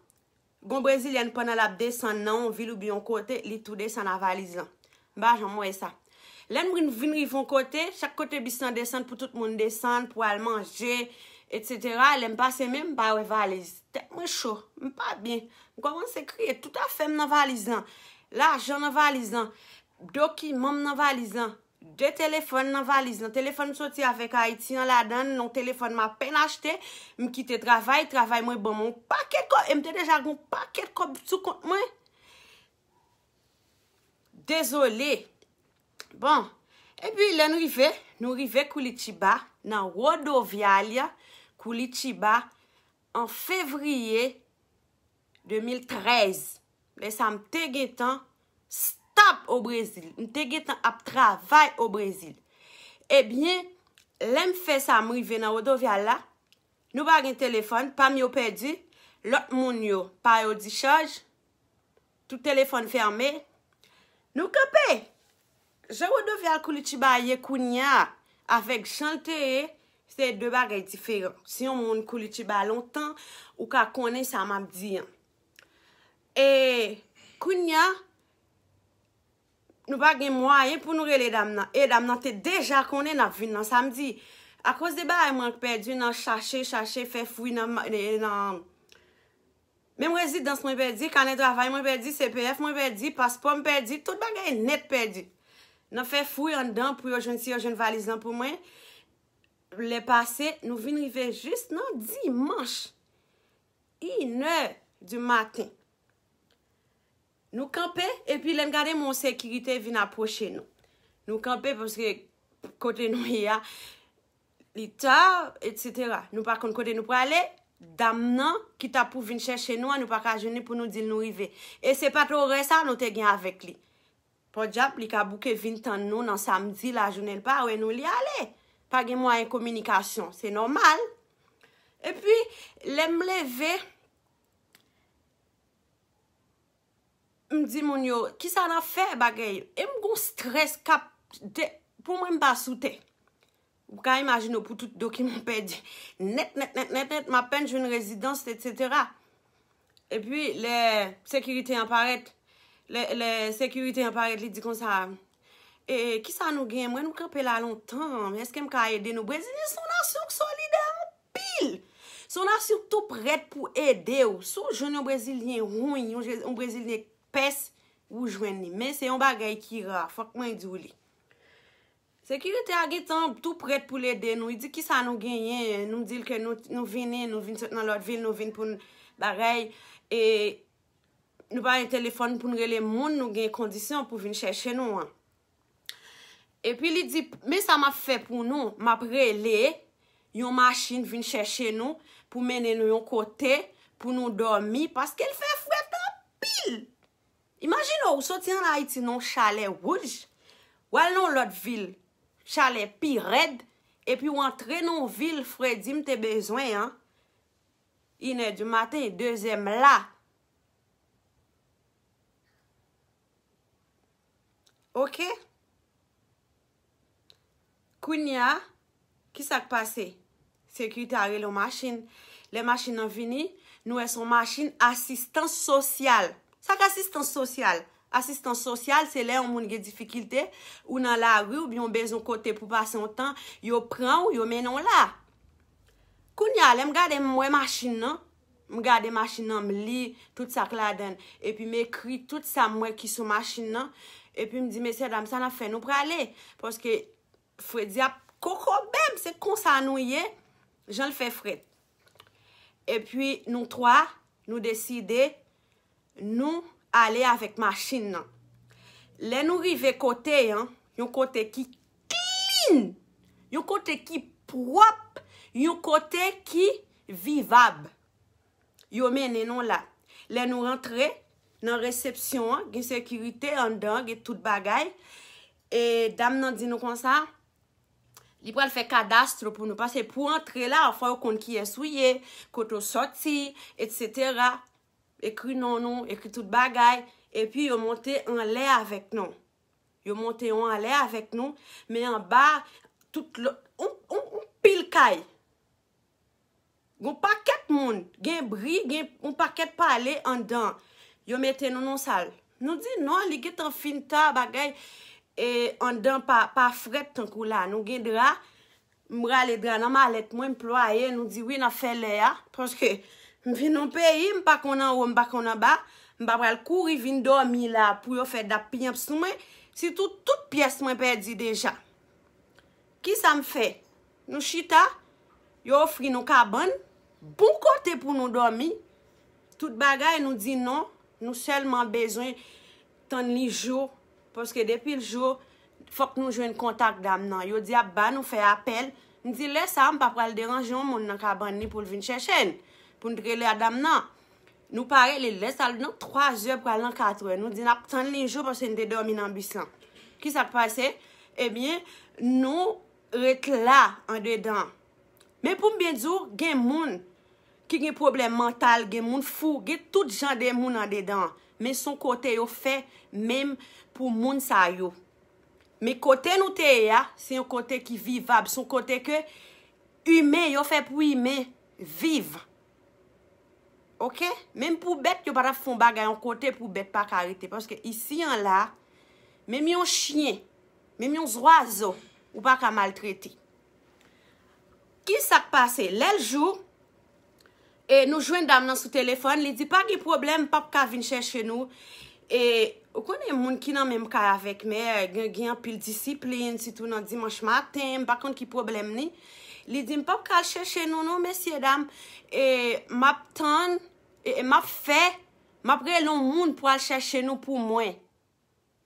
Gon brezilyèn pandan l ap desann nan yon vil oubyen yon kote, li tou desann a valiz lan. M pa janm wè sa. Lè m vin, vin rive yon kote, chak kote bis lan desann pou tout moun desann, pou al manje, etsetera. Lè m pase men m pa wè valiz. Tèt mwen cho, m pa byen. M kòmanse kriye, tout afè m nan valiz lan. Lajan nan valiz lan, dokiman m nan valiz lan. De telefòn nan valiz lan. Telefòn m soti avèk Ayiti an ladan l, yon telefòn m apèn achte. M kite travay, travay mwen ban m yon pakèt kòb. E m te deja gen yon pakèt kòb sou kont mwen. Dezole. Bon. Epi lè n rive, nou rive Curitiba, nan Rodoviária Curitiba, an fevriye de mil trèz. Lè sa, m te gentan stap o Brezil. M te gentan ap travay o Brezil. Ebyen, lè m fè sa, m rive nan Rodovial la, nou pa gen telefòn, pa m yo pèdi, lòt moun yo, pa yo dichaj, tout telefòn fèmen. Nou kanpe! Jan Rodovial Curitiba ye kounye a, avèk jan l te ye, Se de bagay diferan. Si yon moun koulitiba lontan, ou ka konnen sa m ap di an. E kounye a, nou pa gen mwayen pou nou rele dam nan. E dam nan te deja konnen n ap vin nan samdi. Akoz de bagay mwen pèdi nan chache, chache, fè fwi nan, nan menm rezidans mwen pèdi, kanè travay mwen pèdi, C P F mwen pèdi, paspò m pèdi, tout bagay nèt pèdi. Nan fè fwi anndan pou yo jwenn, si yo jwenn valiz lan pou mwen. Lè pase, nou vin rive jis nan dimanch. Inè di maten. Nou kanpe, epi lè n gade, yon sekirite vin apwoche nou. Nou kanpe paske kote nou ye a, li ta, etsetera. Nou pa konn kote nou prale. Dam nan ki t ap pou vin chèche nou an, nou pa ka jwenn li pou nou di l nou rive. E se pa t orè sa nou te gen avèk li. Pòdyab, li ka bouke vin tann nou nan samdi lajounen, l pa wè nou, li ale. Pa gen mwayen kominikasyon, se nòmal. Epi, lè m leve, m di moun yo, "Kisa n ap fè?" Bagay yo. E m gon strès k ap de-, pou mwen, m pa sou tè. Ou ka imajine w pou tout dokiman pèdi. Nèt, nèt, nèt, nèt, nèt, m apèn jwenn rezidans, etsetera. Epi, lè sekirite an parèt, lè, lè sekirite an parèt, li di konsa, "E, kisa nou genyen? Mwen, nou kanpe la lontan. Èske m ka ede nou?" Brezilyen se yon nasyon k solidè anpil. Se yon nasyon k tou prèt pou ede w. Si w jwenn yon Brezilyen wouy, yon, yon Brezilyen pès, ou jwenn li. Men se yon bagay ki ra. Fòk mwen di w li. Sekirite a gentan tou prèt pou l ede nou. Li di, "Kisa nou genyen?" Nou di l ke nou, nou vini, nou vin sot nan lòt vil, nou vin pou n bagay. E nou pa gen telefòn pou n rele moun nou gen kondisyon pou vin chèche nou an. Epi li di, "Men sa m ap fè pou nou, m ap rele yon machin vin chèche nou, pou mennen nou yon kote, pou nou dòmi, paske l fè frèt anpil." Imajine w, ou soti ann Ayiti nan yon chalè wouj, w al nan yon lòt vil, chalè pi rèd, epi w antre nan yon vil fredi m te bezwen an, inè di maten, dezè m la. Oke? Kounye a, kisa k pase? Sekirite a rele yon machin. Lè machin nan vini, nou wè se yon machin asistans sosyal. Sa k asistans sosyal? Asistans sosyal, se lè yon moun gen difikilte, ou nan lari, oubyen w bezwen kote pou pase yon tan, yo pran w, yo mennen w la. Kounye a, lè m gade, m wè machin nan, m gade machin nan, m li tout sa k ladan l. Epi m ekri tout sa m wè ki sou machin nan. Epi m di, "Mesye dam, sa n ap fè? Nou prale." Paske fredi ap kokobe m, se konsa nou ye, jan l fè frèt. Epi nou twa, nou deside, nou ale avèk machin nan. Lè nou rive kote an, yon kote ki clean, yon kote ki pwòp, yon kote ki vivab. Yo mennen nou la. Lè nou rantre nan resepsyon an, gen sekirite anndan, gen tout bagay. E dam nan di nou konsa, li pral fè kadastro pou nou. Paske pou antre la, fò yo konn kiyès ou ye, kote w sòti, etsetera. Ekri non nou, ekri tout bagay. Epi yo monte anlè avèk nou. Yo monte yo anlè avèk nou, men anba, tout lò-, on, on, on pil kay. Gon pakèt moun, gen bri, gen yon pakèt pale anndan. Yo mete nou nan sal. Nou di non, li gentan fin ta, bagay, e anndan pa, pa frèt tankou la. Nou gen dra, m rale dra nan malèt mwen, m plwaye, nou di wi, n ap fè lè a. Paske m vin yon peyi, m pa konn anwo, m pa konn anba. M pa pral kouri vin dòmi la pou yo fè dap piyanp sou mwen. Sitou tout pyès mwen pèdi deja. Kisa m fè? Nou chita, yo ofri nou kabann, bon kote pou nou dòmi, tout bagay, nou di non, nou sèlman bezwen tann li jou, paske depi l jou, fòk nou jwenn kontak dam nan. Yo di ap ba nou fè apèl. M di lè sa a, m pa pral deranje yon moun nan kabann li pou l vin chèche n, pou n t rele a dam nan. Nou pare, li lè sa l nan twa zè pral nan kat è. Nou di n ap tann li jou paske n te dòmi nan bis lan. Kisa k pase? Ebyen, nou ret la andedan. Men pou m byen di w, gen moun ki gen pwoblèm mantal, gen moun fou, gen tout jan de moun andedan. Men se yon kote yo fè menm pou moun sa yo. Men kote nou te ye a, se yon kote ki vivab, se yon kote ke Imen, yo fè pou imen viv. Oke? Menm pou bèt, yo pa t ap fè yon bagay yon kote pou bèt pa ka rete. Paske isi an la, menm yon chen, menm yon zwazo, ou pa ka maltrete. Ki sa k pase? Lè l jou, e nou jwenn dam nan sou telefòn, li di, "Pa gen pwoblèm, m p ap ka vin chèche nou." E ou konnen moun ki nan menm kay avèk mè, gen, gen anpil disiplin, sitou nan dimanch maten, m pa konn ki pwoblèm li. Li di, "M p ap ka al chèche nou non, mesye dam. E m ap tann, e, e m ap fè, m ap rele yon moun pou al chèche nou pou mwen.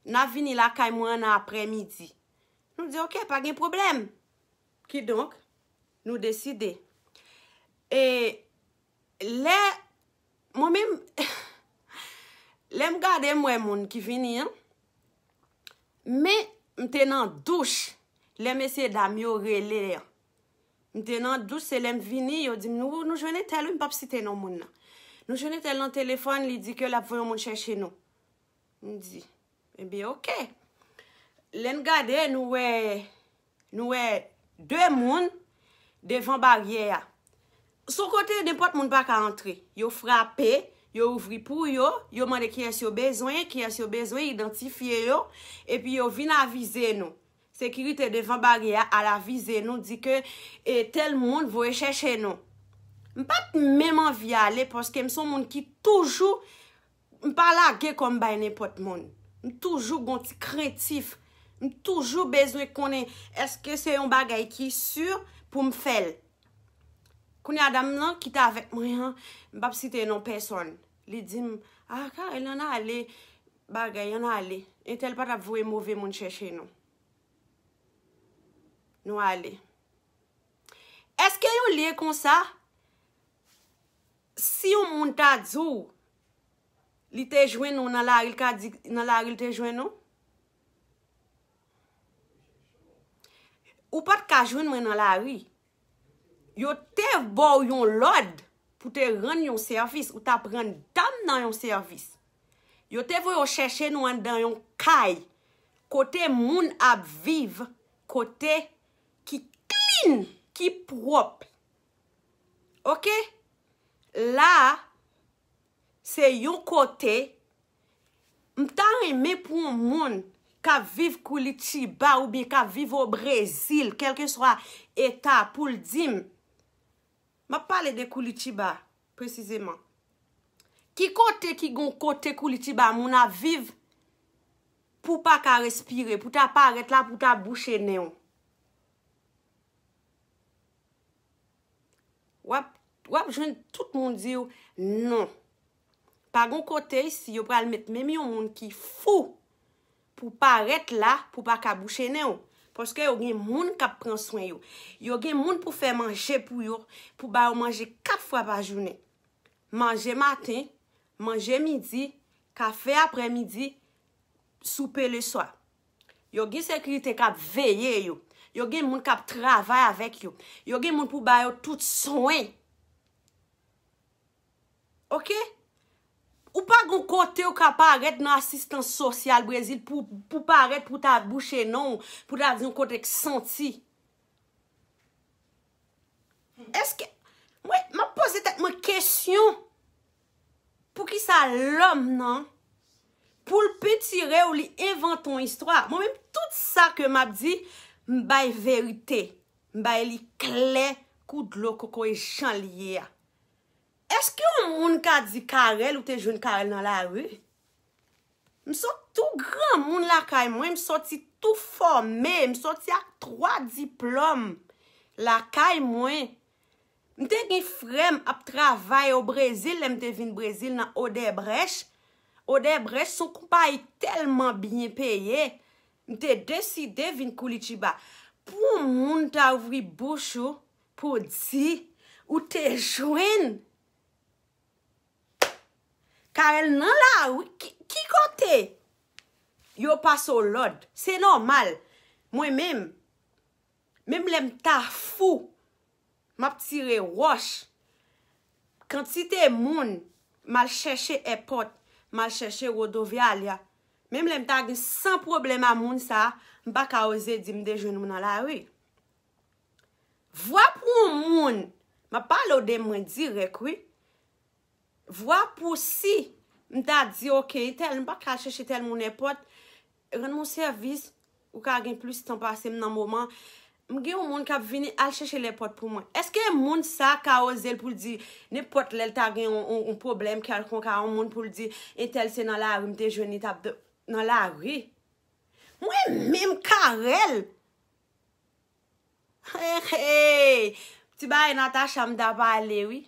N a vini lakay mwen an nan aprèmidi." Nou di, "Oke, pa gen pwoblèm." Kidonk, nou deside. E lè, mwen menm, lè m gade m wè moun ki vini an, men m te nan douch lè mesye dam yo rele an. M te nan douch, se lè m vini, yo di m, "Nou, nou jwenn entèl, wi, m p ap site non moun nan. Nou jwenn entèl nan telefòn, li di ke l ap voye yon moun chèche nou." M di, "Ebyen, oke." Lè n gade, nou wè, nou wè de moun devan baryè a. Sou kote, nenpòt moun pa ka antre. Yo frape, yo ouvri pou yo, yo mande kiyès yo bezwen, kiyès yo bezwen, idantifye yo, epi yo vin avize nou. Sekirite devan baryè a al avize nou, di ke, e, tèl moun voye chèche nou. M pa t menm anvi ale, paske m se yon moun ki toujou, m pa lage kò m bay nenpòt moun. M toujou gon ti krentif. M toujou bezwen konnen èske se yon bagay ki si pou m fè l. Kounye a dam nan ki t avèk mwen an, m p ap site non pèsòn. Li di m, "A, Carel, ann ale, bagay, ann ale. Entèl pa t ap voye move moun chèche nou." Nou ale. Èske yon lye konsa, si yon moun ta di w, li te jwenn ou nan lari, l ka di, nan lari l te jwenn ou? Ou pa t ka jwenn mwen nan lari. Yo te ba w yon lòd pou te rann yon sèvis, ou t ap rann dam nan yon sèvis. Yo te voye w chèche nou anndan yon kay, kote moun ap viv, kote ki clean, ki pwòp. Oke? La a, se yon kote, m ta renmen pou yon moun k ap viv Curitiba oubyen k ap viv o Brezil, kèlkeswa eta, pou l di m, m ap pale de Curitiba, presizeman. Ki kote ki gon kote Curitiba moun ap viv pou w pa ka respire, pou w ta parèt la, pou w ta bouche nen w? W ap, w ap jwenn tout moun di w non. Pa gon kote isi yo pral met menm yon moun ki fou pou parèt la, pou pa ka bouche nen w. Paske yo gen moun k ap pran swen yo. Yo gen moun pou fè manje pou yo, pou ba yo manje kat fwa pa jounen. Manje maten, manje midi, kafe aprèmidi, soupe leswa. Yo gen sekirite k ap veye yo. Yo gen moun k ap travay avèk yo. Yo gen moun pou ba yo tout swen. Oke? Ou pa gon kote ou ka parèt nan asistans sosyal Brezil pou, pou parèt pou ta bouche non w, pou ta di yon kote k santi. Èske, mwen, m ap poze tèt mwen kesyon, poukisa lòm nan, pou l pentire w, li envante yon istwa? Mwen menm, tout sa ke m ap di, m bay verite. M bay li klè kou dlo kokoye jan l ye a. Èske yon moun ka di Carel, ou te jwenn Carel nan lari? M sot tou granmoun lakay mwen, m soti tou fòme, m soti ak twa diplòm lakay mwen. M te gen frè m ap travay o Brezil, lè m te vin Brezil nan Odebrecht. Odebrecht se yon konpayi k tèlman byen peye, m te deside vin Curitiba. Pou yon moun ta ouvri bouch ou pou di ou te jwenn Carel nan lari, ki, ki kote? Yo pase w lòd. Se nòmal. Mwen menm, menm lè m ta fou, m ap tire wòch. Kantite moun m al chèche èpòt, m al chèche Rodovialia. Menm lè m ta gen san pwoblèm a moun sa a, m pa ka oze di m te jwenn ou nan lari. Vwa pou yon moun, m ap pale w de mwen dirèk, wi. Vwa pou si m ta di, ok, tèl, m pa ka al chèche tèl moun nenpòt, rann mwen sèvis, ou ka gen plis tan pase m nan moman. M gen yon moun k ap vini al chèche lèpòt pou mwen. Èske moun sa ka oze l pou l di, nenpòt lè l ta gen yon, yon, yon pwoblèm kèlkonk a yon moun pou l di, entèl se nan lari m te jwenn li t ap nan lari? Mwen menm Carel. Hey, hey. Ti bagay Natacha m ta pale, wi.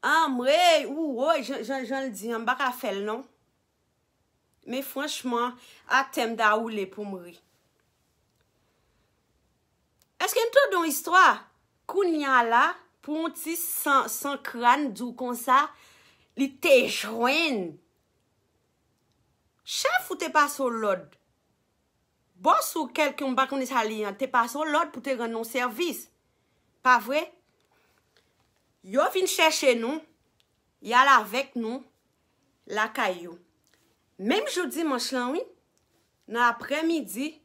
Anmwey, ou woy, jan, jan, jan l di an, m pa ka fè l non. Men franchman, atè m ta woule pou m ri. Èske n tande yon istwa? Kounye a la, pou yon ti san, san kràn di w konsa, li te jwenn. Chèf ou te pase w lòd. Bòs ou kèlke, m pa konnen sa li an, te pase w lòd pou te rann yon sèvis. Pa vre? Yo vin chèche nou, y al avèk nou lakay yo. Menm jou dimanch lan, wi, nan aprèmidi,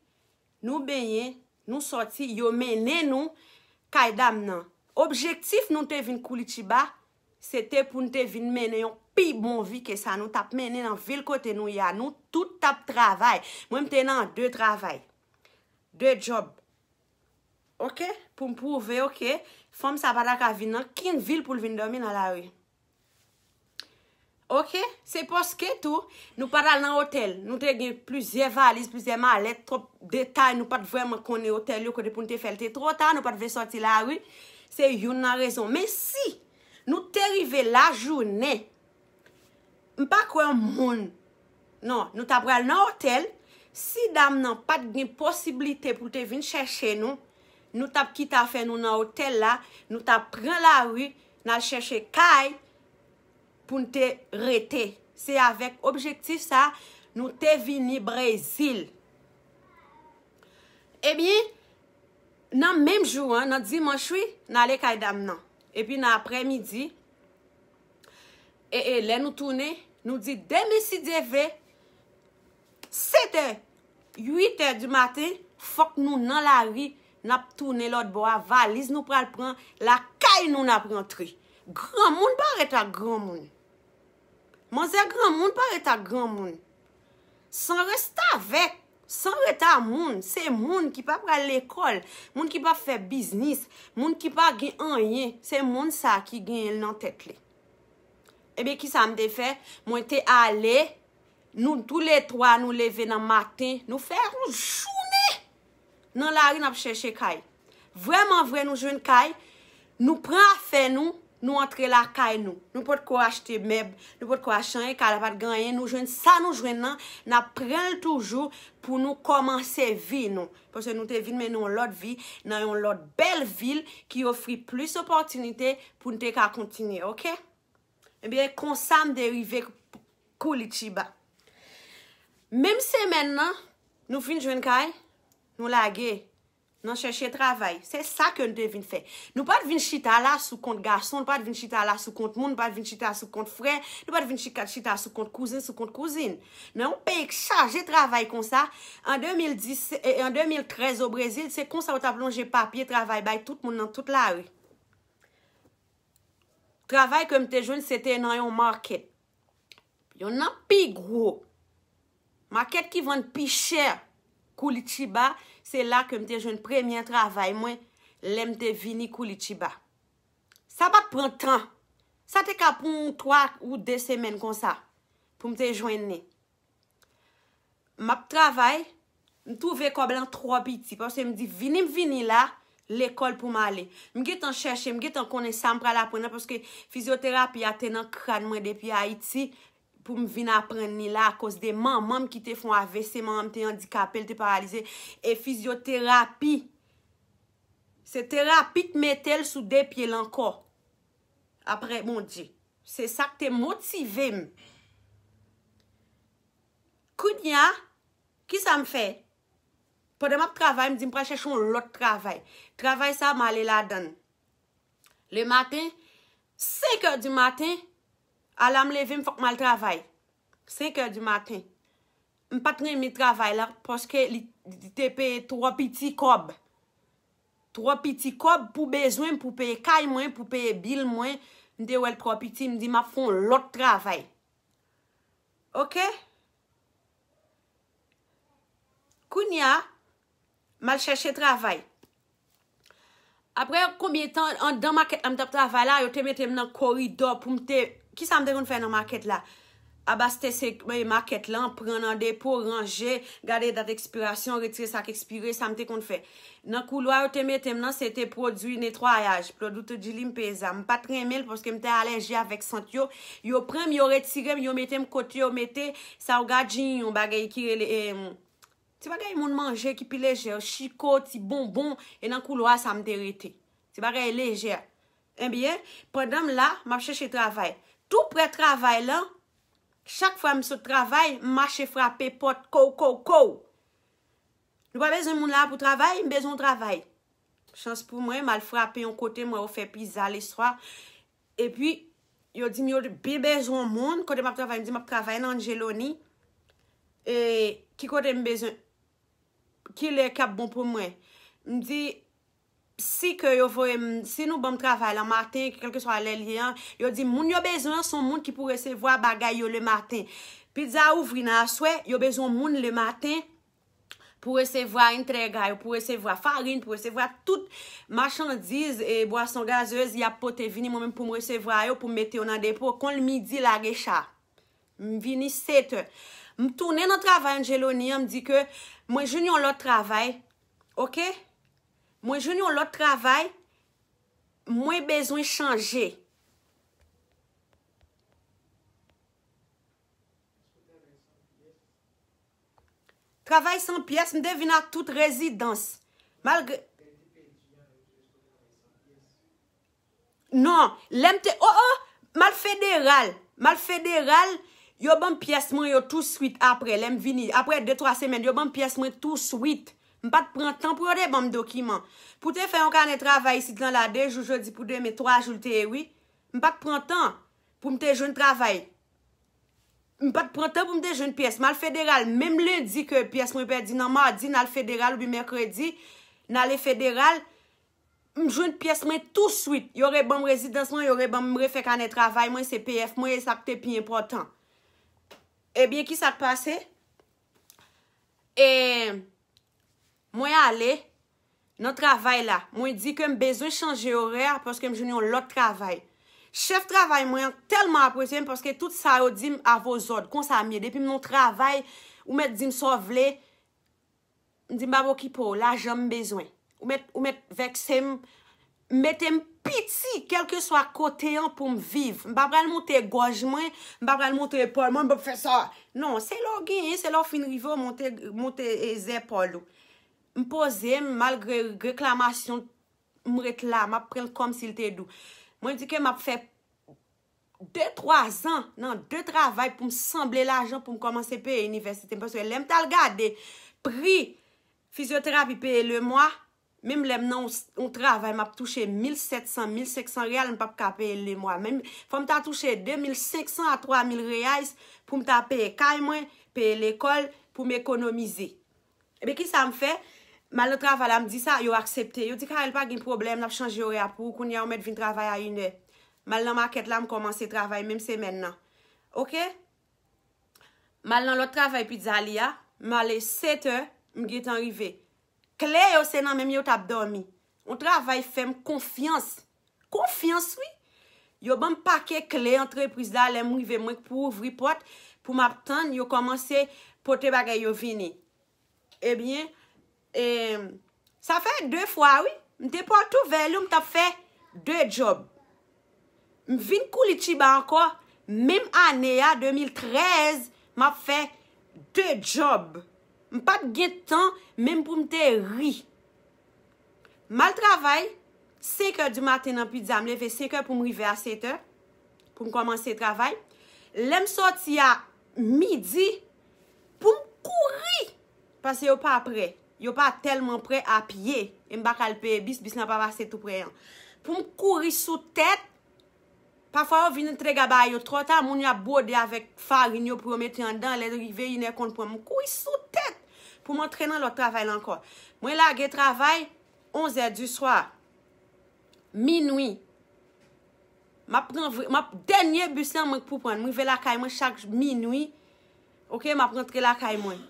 nou benyen, nou sòti, yo mennen nou kay dam nan. Objektif nou te vin Koulitiba, se te pou n te vin mennen yon pi bon vi ke sa nou t ap mennen nan vil kote nou ye a. Nou tout t ap travay. Mwen, m te nan de travay. De djòb. Oke? Pou m pwouve, oke, fanm sa pa ta ka vin nan kenn vil pou l vin dòmi nan lari. Oke? Se paske tou, nou pa t al nan otèl. Nou te gen plizyè valiz, plizyè malèt, twòp detay. Nou pa t vrèman konnen otèl yo, kote pou n te fè l te twò ta, nou pa t vle sòti lari. Se youn nan rezon. Men si nou te rive lajounen, m pa kwè yon moun. Non, nou ta pral nan otèl. Si dam nan pa t gen posiblite pou l te vin chèche nou, nou t ap kite afè nou nan otèl la, nou t ap pran lari, n al chèche kay pou n te rete. Se avèk objektif sa, nou te vini Brezil. Ebyen, nan menm jou an, nan dimanch, wi, n ale kay dam nan. Epi nan aprèmidi, e, e, lè nou tounen, nou di, demen, si Dye vle, sèt è, uit è di maten, fòk nou nan lari, n ap tounen lòt bò a, valiz nou pral pran, lakay nou n ap rantre. Granmoun pa ret ak granmoun. Manzè granmoun pa ret ak granmoun. San restavèk, san ret a moun, se moun ki pa pral lekòl, moun ki pa fè biznis, moun ki pa gen anyen, se moun sa ki genyen l nan tèt li. Ebyen, kisa m te fè? Mwen te ale, nou toulètwa, nou leve nan maten, nou fè yon jounen nan lari, n ap chèche kay. Vrèman vre, nou jwenn kay, nou pran afè nou, nou antre lakay nou. Nou potko achte mèb, nou potko achte anyen, kay la pa t gen anyen, nou jwenn sa nou jwenn nan, n ap pran l toujou pou nou kòmanse vi nou. Paske nou te vin mennen yon lòt vi nan yon lòt bèl vil ki ofri plis opòtinite pou n te ka kontinye, oke? Ebyen, konsa m te rive Koulitiba. Menm semèn nan, nou fin jwenn kay, nou lage, n al chèche travay. Se sa ke n te vin fè. Nou pa t vin chita la sou kont gason, nou pa t vin chita la sou kont moun, nou pa t vin chita sou kont frè, nou pa t vin chita, chita sou kont kouzen, sou kont kouzin. Nan yon peyi k chaje travay konsa, an de mil dis, e, an de mil trèz o Brezil, se konsa yo t ap lonje papye travay bay tout moun nan tout lari. Travay ke m te jwenn, se te nan yon market. Yonn nan pi gwo market ki vann pi chè Koulitiba, se la ke m te jwenn premye travay mwen lè m te vini Koulitiba. Sa pa t pran tan. Sa te ka pran yon twa ou de semèn konsa pou m te jwenn li. M ap travay, m twouve kòb lan twò piti, paske m di, vini m vini la, lekòl pou m ale. M gentan chèche, m gentan konnen sa m pral aprann nan, paske fizyoterapi a te nan kràn mwen depi Ayiti, pou m vin aprann li la, akoz de manman m ki te fè yon A V C, manman m te andikape, l te paralize, e fizyoterapi, se terapi k mete l sou de pye l ankò, apre Bondye. Se sa k te motive m. Kounye a, kisa m fè? Pandan m ap travay, m di m pral chèche yon lòt travay. Travay sa, m ale ladan l. Le maten, senk è di maten, ala m leve m, fòk m al travay. Senk è di maten. M pa t renmen travay la, paske li, li te peye twò piti kòb. twò piti kòb pou bezwen m, pou peye kay mwen, pou peye bil mwen. M te wè l twò piti, m di m ap fè yon lòt travay. Oke? Kounye a, m al chèche travay. Apre konbyen tan, anndan makèt la m t ap travay la, yo te mete m nan koridò pou m te, kisa m te konn fè nan makèt la? Abastese, eh, makèt lan, pran nan depo, ranje, gade dat ekspirasyon, retire sa k ekspire, sa m te konn fè. Nan koulwa, yo te mete m nan, se te pwodui netwayaj, produto de limpeza. M pa t renmen l paske m te alèji avèk sant yo. Yo pran m, yo retire m, yo mete m kote yo mete sa w gad yon bagay ki rele, em, ti bagay moun manje ki pi lejè, chiko, ti bonbon, e nan koulwa sa m te rete. Ti bagay lejè. Ebyen, pandan m la, m ap chèche travay. Tou prè travay lan, chak fwa m sot travay, m mache frape pòt, kow, kow, kow. Nou pa bezwen moun la pou travay, m bezwen yon travay. Chans pou mwen, m al frape yon kote, m wè yo fè piza leswa. Epi, yo di m yo byen bezwen yon moun, kote m ap travay, m di m ap travay nan Angeloni. E ki kote m bezwen, ki lè k ap bon pou mwen? M di, si ke yo voye m, si nou ban m travay lan maten, kèlkeswa lè l ye an, yo di moun yo bezwen an, se yon moun ki pou resevwa bagay yo le maten. Pizza ouvri nan aswè, yo bezwen yon moun le maten pou resevwa entrega yo, pou resevwa farin, pou resevwa tout machandiz e bwason gazez y ap pote vini, mwen menm pou m resevwa yo, pou m mete yo nan depo. Konn midi, lage cha. M vini sèt è. M tounen nan travay Angeloni an, m di ke mwen jwenn yon lòt travay. Oke? Mwen jwenn yon lòt travay. Mwen bezwen chanje. Travay san pyès, m te vin ak tout rezidans. Malgre, non, lè m te, o, o, m al federal. M al federal, yo ban m pyès mwen yo touswit apre, lè m vini. Apre de, twa semèn, yo ban m pyès mwen touswit. M pa t pran tan pou yo te ban m dokiman. Pou te fè yon kanè travay isit lan la, de jou jodi pou demen, twa jou l te ye, wi. M pa t pran tan pou m te jwenn travay. M pa t pran tan pou m te jwenn pyès. M al federal, menm lendi ke pyès mwen pèdi nan, madi n al federal oubyen mèkredi, n ale federal, m jwenn pyès mwen touswit. Yo reban m rezidans mwen, yo reban m, refè kanè travay mwen, C P F mwen, e sa k te pi enpòtan. Ebyen, kisa k pase? E mwen ale nan travay la. Mwen di ke m bezwen chanje orè a paske m jwenn yon lòt travay. Chèf travay mwen an tèlman apresye m paske tout sa yo di m avozòd. Konsa m ye. Depi m nan yon travay, ou mèt di m sa w vle. M di m pa okipe w, lajan m bezwen. Ou mèt, ou mèt vèkse m, mete m piti, kèlkeswa kote an pou m viv. M pa pral montre gòj mwen, m pa pral montre epòl mwen, m p ap fè sa. Non, se lè w genyen, se lè w fin rive, w monte, monte, e, zèpòl ou. M poze m, malgre reklamasyon, m ret la, m ap pran l kòmsi l te dou. Mwen di ke m ap fè de, twa zan nan de travay pou m sanble lajan pou m kòmanse peye inivèsite m. Paske lè m t al gade pri fizyoterapi peye lemwa, menm lè m nan yon, yon travay, m ap touche mil sèt san, mil senk san reyal, m p ap ka peye l lemwa. Menm, fò m ta touche de mil senk san a twa mil reyais pou m ta peye kay mwen, peye lekòl, pou m ekonomize. Ebyen, kisa m fè? M al nan travay la, m di sa, yo aksepte. Yo di, Carel, pa gen pwoblèm, n ap chanje orè a pou ou. Kounye a, ou mèt vin travay a inè. M al nan makèt la, m kòmanse travay menm semèn nan. Oke? M al nan lòt travay pizza li a, m ale sèt è, m gentan rive. Kle yo se nan men m yo t ap dòmi. Yon travay fè m konfyans. Konfyans, wi. Yo ban m pake kle antrepriz la, lè m rive, mwen k pou ouvri pòt, pou m ap tann yo kòmanse pote bagay yo vini. Ebyen, e, sa fè de fwa, wi. M te pòt ouvè li, m t ap fè de djòb. M vin Koulitiba ankò, menm ane a, de mil trèz, m ap fè de djòb. M pa t gen tan menm pou m te ri. M al travay, senk è di maten nan pizza, m leve senk è pou m rive a sèt è, pou m kòmanse travay. Lè m sòti a midi, pou m kouri, paske yo pa prè. Yo pa tèlman prè a pye. E m pa ka al peye bis, bis lan pa pase tou prè an. Pou m kouri sou tèt, pafwa yo vin antre bagay yo twò ta, moun yo ap bwode avèk farin yo pou yo mete anndan, lè rive inè konn pran m, m kouri sou tèt pou m antre nan lòt travay la ankò. Mwen lage travay, onzè di swa, minwi. M ap pran vre, m ap, dènye bis lan mwen k pou pran. M rive lakay mwen chak minwi. Oke, m ap rantre lakay mwen.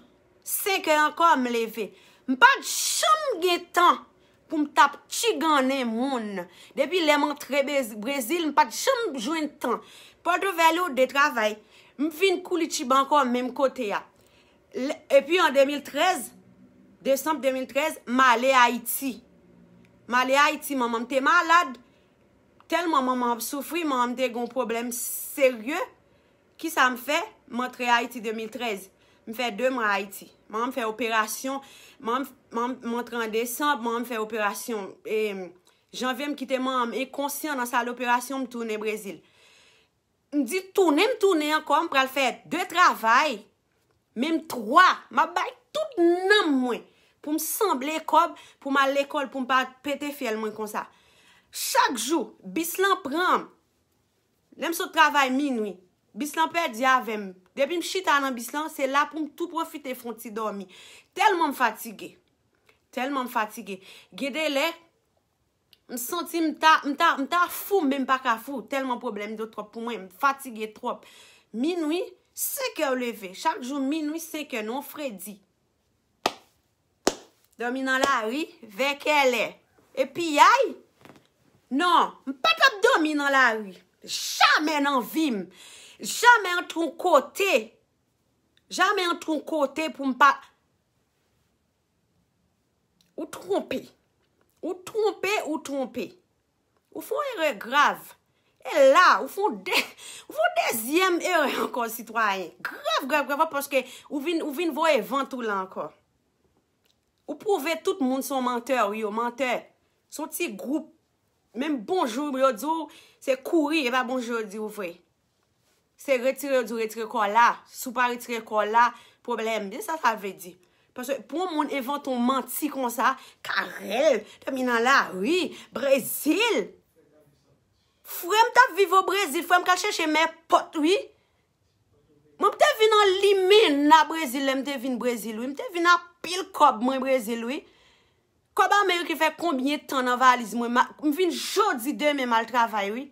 Senkè ankò, m leve. M pa t janm gen tan pou m t ap tchigannen moun. Depi lè m antre Brez-, Brezil, m pa t janm jwenn tan. Pòtoprens, de travay. M vin Koulitiba ankò, menm kote a. L-, epi an de mil trèz, desanm de mil trèz, m ale Ayiti. M ale Ayiti, manman m te malad. Tèlman manman m ap soufri, manman m te gen yon pwoblèm serye. Kisa m fè? M antre Ayiti de mil trèz. M fè de mwa Ayiti. Manman m fè operasyon. Manman m, manman m, m antre an desanm, manman m fè operasyon. E, janvye, m kite manman m enkonsyan nan sal operasyon, m tounen Brezil. M di tounen, m tounen ankò, m pral fè de travay, menm twa. M ap bay tout nanm mwen pou m sanble kòb, pou m al lekòl, pou m pa pete fyèl mwen konsa. Chak jou, bis lan pran m. Lè m sot travay minwi, bis lan pèdi avè m. Depi m chita nan bis lan, se la pou m tou pwofite fè yon ti dòmi. Tèlman m fatige. Tèlman m fatige. Gen de lè, m santi m ta, m ta, m ta fou, men m pa ka fou. Tèlman pwoblèm yo twòp pou mwen. M fatige twòp. Minwi, senkè w leve. Chak jou, minwi, senkè, non, fredi. Dòmi nan lari, vè kèlè. E piyay? Non, m pa t ap dòmi nan lari. Jamè nan vi m. Jamè antre yon kote. Jamè antre yon kote pou m pa. Ou twonpe. Ou twonpe, ou twonpe. Ou fè yon erè grav. E la, ou fè yon de-, ou fè yon dezyèm erè ankò, sitwayen. Grav, grav, grav, paske ou vin, ou vin voye vant ou la ankò. Ou pwouve tout moun se yon mantè, wi, yo mantè. Se yon ti gwoup. Menm bonjou yo di w, se kouri, e pa bonjou yo di w vre. Se retire yo di w retire kò la. Si w pa retire kò la, pwoblèm. De sa sa vle di. Paske pou yon moun envante yon manti konsa, Carel, dòmi nan lari, Brezil. Frè m t ap viv o Brezil, frè m k al chèche mè pòt, wi. Mwen m te vin an limena Brezil, lè m te vin Brezil, wi. M te vin anpil kòb mwen Brezil, wi. Kòb ameriken fè konbyen tan nan valiz mwen? Ma-, m vin jodi, demen m al travay, wi.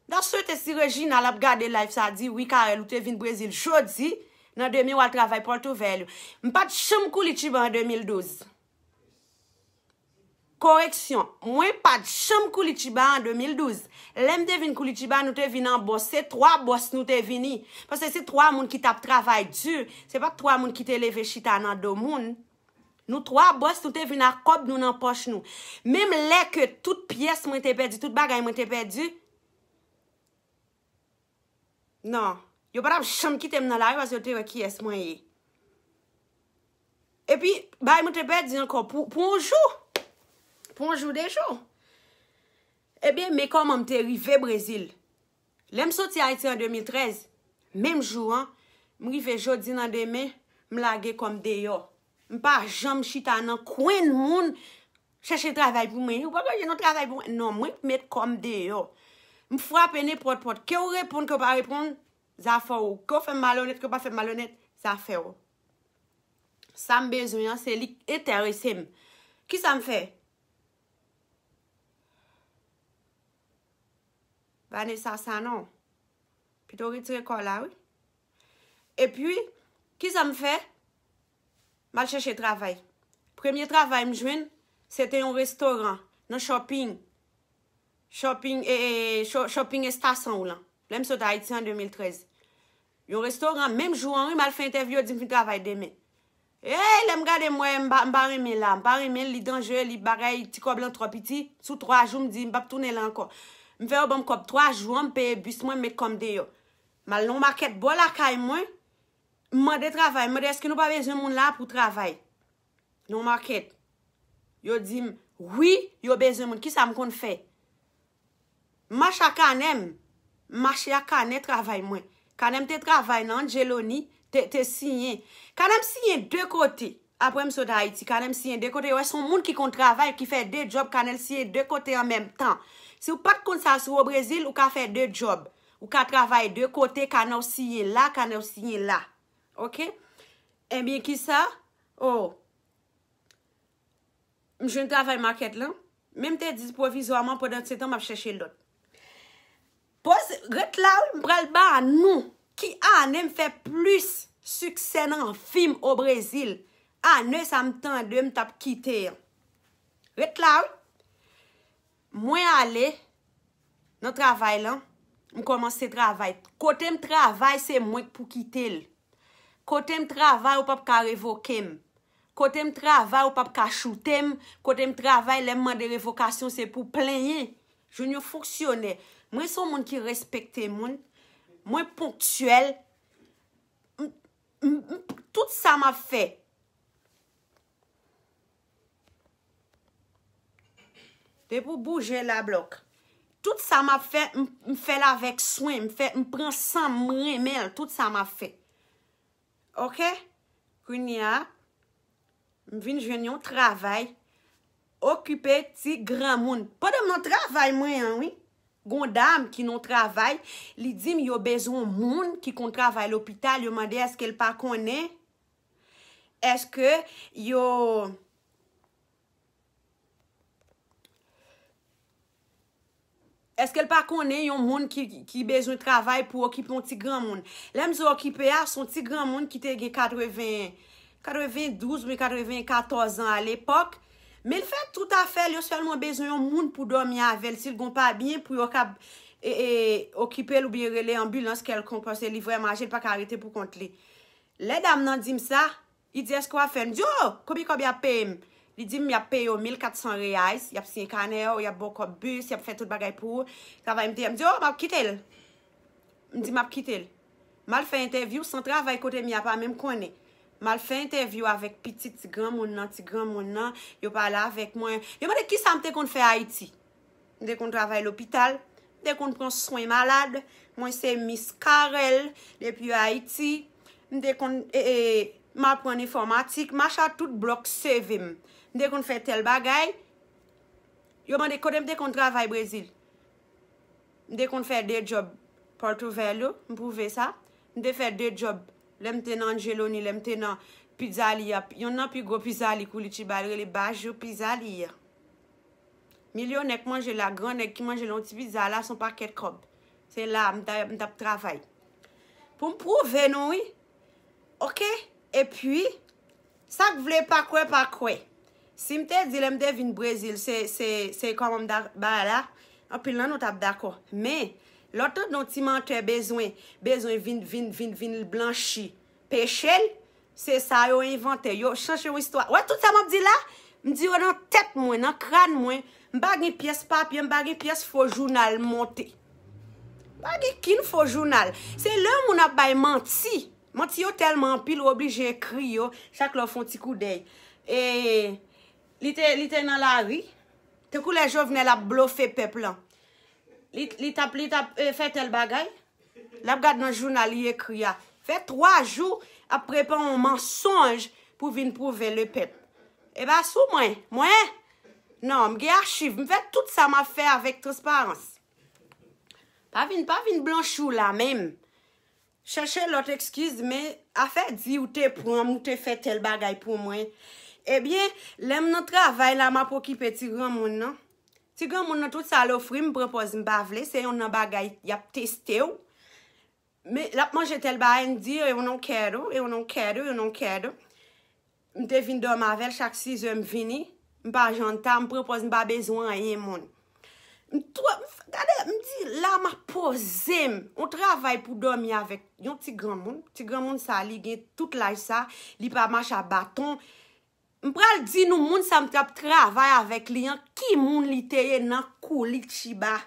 M ta swete si Reginald ap gade live sa, di, wi, Carel, ou te vin Brezil jodi, nan demen w al travay Porto Velho. M pa t janm Curitiba an de mil douz. Koreksyon, mwen pa t janm Curitiba an de mil douz. Lè m te vin Curitiba, nou te vin an bòs. Se twa bòs nou te vini. Paske se twa moun ki t ap travay di. Se pa t twa moun ki te leve chita nan do moun. Nou twa bòs, nou te vin ak kòb nou nan pòch nou. Menm lè ke tout pyès mwen te pèdi, tout bagay mwen te pèdi. Non. Yo pa t ap janm kite m nan lari paske yo te wè kiyès mwen ye. Epi, bagay mwen te pèdi ankò pou, pou yon jou. Pou yon jou, de jou. Ebyen, men kòman m te rive Brezil. Lè m soti Ayiti an de mil trèz, menm jou an, m rive jodi nan demen, m lage kò m deyò. M pa janm chita nan kwen moun chèche travay pou mwen. Ou pa bezwen yon travay pou mwen. Non, mwen k met kò m deyò. M frape nenpòt pòt. Ke w reponn, ke w pa reponn, zafè w. Ke w fè m malonèt, ke w pa fè m malonèt, zafè w. Sa m bezwen an, se li k enterese m. Kisa m fè? Vanessa Sanon. Pito retire kò la, wi. Epi, kisa m fè? M al chèche travay. Premye travay m jwenn, se te yon restoran nan shopping. Shopping, e, e, sho-, shopping estasyon w lan. Lè m sot Ayiti an de mil trèz. Yon restoran, menm jou an, wi, m al fè entèvyou, yo di m fin travay demen. Ey, lè m gade, m wè, m pa, m pa renmen la, m pa renmen l, li danjere, li bagay, ti kòb lan twò piti. Sou twa jou, m di, m p ap tounen la ankò. M fè yo ban m kòb twa jou an, m peye bis mwen, m met kò m deyò. M al nan yon makèt bò lakay mwen, m mande travay, m mande, èske nou pa bezwen moun la pou travay? Nan yon makèt. Yo di m, wi, yo bezwen moun. Kisa m konn fè? M mache ak kanè m. M mache ak kanè travay mwen. Kanè m te travay nan Angeloni, te, te siyen. Kanè m siyen de kote. Apre m sot Ayiti, kanè m siyen de kote. Yo wè se yon moun ki konn travay, ki fè de djòb, kanè l siyen de kote an menm tan. Si w pa t konn sa, si w o Brezil, ou ka fè de djòb. Ou ka travay de kote, kanè w siyen la, kanè w siyen la. Oke? Ebyen, kisa? Oh. M jwenn travay makèt lan. Men m te di pwovizwaman, pandan se tan m ap chèche lòt. Poze, ret la wi, m pral ba nou ki ane m fè plis siksè nan vi m o Brezil. Ane sa m tande m t ap kite an. Ret la wi. Mwen ale nan travay lan, m kòmanse travay. Kote m travay, se mwen k pou kite l. Kote m travay, ou p ap ka revoke m. Kote m travay, ou p ap ka choute m. Kote m travay, lè m mande revokasyon, se pou plenyen. Jwenn yon fonksyonè. Mwen se yon moun ki respekte moun. Mwen ponktyèl. M, m, m, tout sa m ap fè. Depi w bouje la, blòk. Tout sa m ap fè, m, m fè l avèk swen. M fè, m pran san m, m renmen l. Tout sa m ap fè. Oke? Kounye a, m vin jwenn yon travay. Okipe ti granmoun. Pandan m nan travay mwen an, wi. Gon dam ki nan travay, li di m yo bezwen yon moun ki konn travay lopital, yo mande èske l pa konnen, èske yo, èske l pa konnen yon moun ki, ki bezwen travay pou okipe yon ti granmoun. Lè m di okipe a, se yon ti granmoun ki te gen katreven, katrevendouz oubyen katrevenkatòz an alepòk. Men l fè tout afè l, yo sèlman bezwen yon moun pou dòmi avè l, si l gon pa byen, pou yo kab, e, e, okipe l oubyen rele anbilans kèlkonk, paske li vrèman aje, li pa ka rete pou kont li. Lè dam nan di m sa, li di, èske w ap fè? M di, o, konbyen kòb y ap peye m? Li di m, y ap peye w mil kat san reais, y ap siyen kanè w, y ap ba w kòb bis, y ap fè tout bagay pou ou. Travay m te ye, m di, o, m ap kite l. M di, m ap kite l. M al fè entèvyou san travay kote m ye a pa menm konnen. M al fè entèvyou avèk pitit ti granmoun nan, ti granmoun nan, yo pale avèk mwen. Yo mande kisa m te konn fè Ayiti. M te konn travay lopital, m te konn pran swen malad. Mwen se Miss Carel depi Ayiti. M te konn, e, e, m aprann enfòmatik, m achte tout blòk C V m. M te konn fè tèl bagay. Yo mande kote m te konn travay Brezil. M te konn fè de djòb Porto Velho, m pwouve sa. M te fè de djòb lè m te nan Angeloni, lè m te nan pizzaria, yon nan pi gwo pizza li Curitiba, l rele Bajo Pizzaria. Milyonè k manje la, gran nèg ki manje la, yon ti pizza la, se yon pakèt kòb. Se la, m ta, m t ap travay. Pou m pwouve nou, wi. Oke? Epi, sa k vle pa kwè, pa kwè. Si m te di lè m te vin Brezil, se, se, se kòman m ta bay la, anpil nan nou t ap dakò. Men, lè w tande yon ti mantè bezwen, bezwen vin, vin, vin, vin blanchi peche l, se sa yo envante. Yo chanje yon istwa. Wè tout sa m ap di la, m di yo nan tèt mwen, nan kràn mwen. M pa gen pyès papye, m pa gen pyès fo jounal monte. M pa gen kin fo jounal. Se lè moun ap bay manti. Manti yo tèlman anpil, ou oblije ekri yo chak lè w fè yon ti koudèy. E, li te, li te nan lari. Tankou lè Jovenel ap blofe pèp lan. Li, li t ap, li t ap, e, fè tèl bagay. L ap gad nan jounal li ekri a. Fè twa jou ap prepare yon mansonj pou vin pwouve lepèp. E pa sou mwen. Mwen? Non, m gen achiv. M fè tout sa m ap fè avèk transparans. Pa vin, pa vin blanchi w la menm. Chèche lòt eskiz, men afè di ou te pran m, ou te fè tèl bagay pou mwen. Ebyen, lè m nan travay la, m ap okipe ti granmoun nan. Ti granmoun nan, tout sa l ofri m, m pran pòz m pa vle, se youn nan bagay y ap teste w. Men, l ap manje tèl bagay, m di, eu não quero, eu não quero, eu não quero. M te vin dòmi avè l chak sizè m vini. M pa janm ta, m pran pòz m pa bezwen anyen moun. M twò, m f-, gade, m di, la m ap poze m. Yon travay pou dòmi avèk yon ti granmoun. Ti granmoun sa, li gen tout laj sa, li pa mache a baton. M pral di nou moun sa m t ap travay avèk li an, ki moun li te ye nan Curitiba.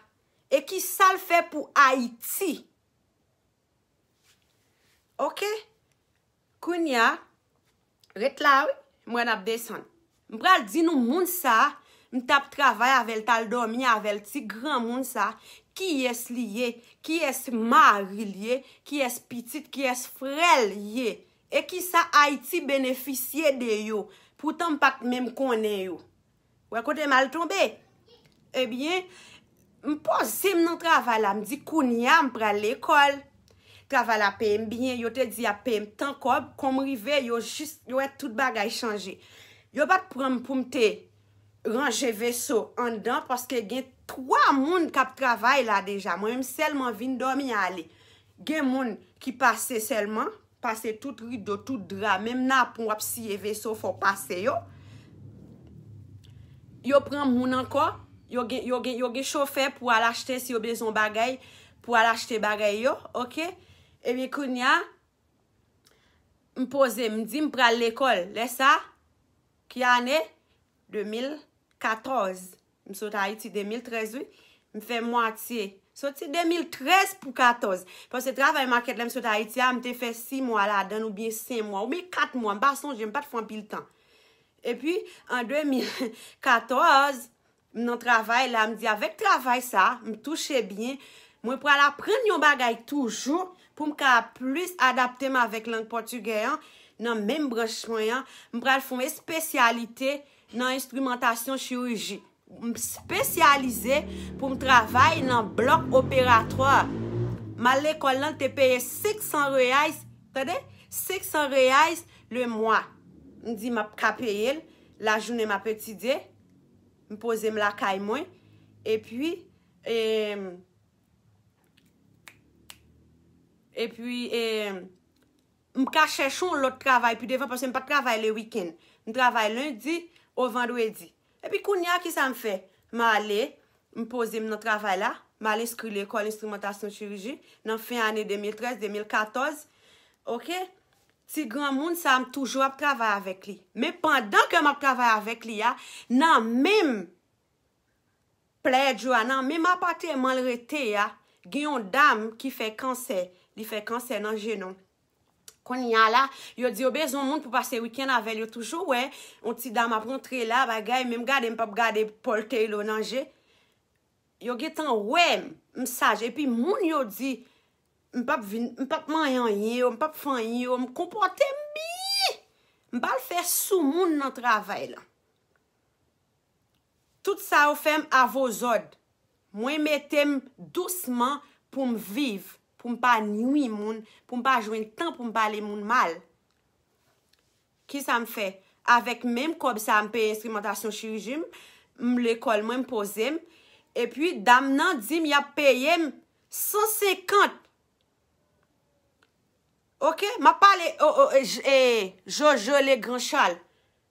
E ki sa l fè pou Ayiti. Oke? Kounye a, ret la wi, m wè n ap desann. M pral di nou moun sa, m t ap travay avè l, t al dòmi avè l, ti granmoun sa, kiyès li ye, kiyès mari l ye, kiyès pitit, kiyès frè l ye. E kisa Ayiti benefisye de yo, poutan m pa t menm konnen yo. Wè kote m al tonbe? Ebyen, m poze m nan travay la, m di kounye a m pral lekòl. Travay la peye m byen, yo te di y ap peye m tan kòb, kon m rive, yo jis, yo wè tout bagay chanje. Yo pa t pran m pou m te, ranje veso anndan, paske gen twa moun k ap travay la deja. Mwen menm sèlman vin dòmi ale. Gen moun ki pase sèlman, pase tout rido, tout dra, menm napon w ap siye veso, fò w pase yo. Yo pran moun ankò, yo gen, yo gen, yo gen chofè pou al achte si yo bezwen yon bagay, pou al achte bagay yo, oke? Ebyen, kounye a, m poze, m di m pral lekòl. Lè sa, ki ane? De mil katòz. M sot Ayiti de mil trèz, wi. M fè mwatye. Soti de mil trèz pou katòz. Paske travay makèt la m sot Ayiti a, m te fè sis mwa ladan l oubyen senk mwa, oubyen kat mwa. M pa sonje, m pa t fè anpil tan. Epi, an de mil katòz, m nan travay la, m di avèk travay sa, m touche byen. Mwen pral aprann yon bagay toujou pou m ka plis adapte m avèk lang pòtigè an nan menm branch mwen an. M pral fè yon espesyalite nan enstrimantasyon chiriji. M espesyalize pou m travay nan blòk operatwa. M al lekòl lan te peye senk san reais, tande? Senk san reais le mwa. M di m ap ka peye l, lajounen m ap etidye, m poze m lakay mwen, epi, em, epi, em, m ka chèche yon lòt travay pi devan, paske m pa t travay le wikenn. M travay lendi o vandredi. Epi kounye a, kisa m fè? M ale, m poze m nan travay la, m al enskri lekòl enstrimantasyon chiriji nan fen ane de mil trèz, de mil katòz. Oke? Ti granmoun sa a, m toujou ap travay avèk li. Men pandan ke m ap travay avèk li a, nan menm plèdyo a, nan menm apateman l rete a, gen yon dam ki fè kansè. Li fè kansè nan jenou. Kounye a la, yo di yo bezwen moun pou pase wikenn avè l. Yo toujou wè yon ti dam ap rantre la, bagay, menm gade m p ap gade Paul Taylor nan je. Yo gentan wè m, m saj. Epi moun yo di, m p ap vin, m p ap manyen anyen yo, m p ap fè anyen yo, m konpòte m byen. M pa al fè soumoun nan travay la. Tout sa yo fè m avozòd. Mwen mete m dousman pou m viv, pou m pa nwi moun, pou m pa jwenn tan pou m pale moun mal. Kisa m fè? Avèk menm kòb sa a, m peye enstrimantasyon chiriji m, m lekòl mwen, m poze m. Epi, dam nan di m y ap peye m san senkant. Oke? M ap pale, o, o, e, j-, e, Jojo Legrand Charles.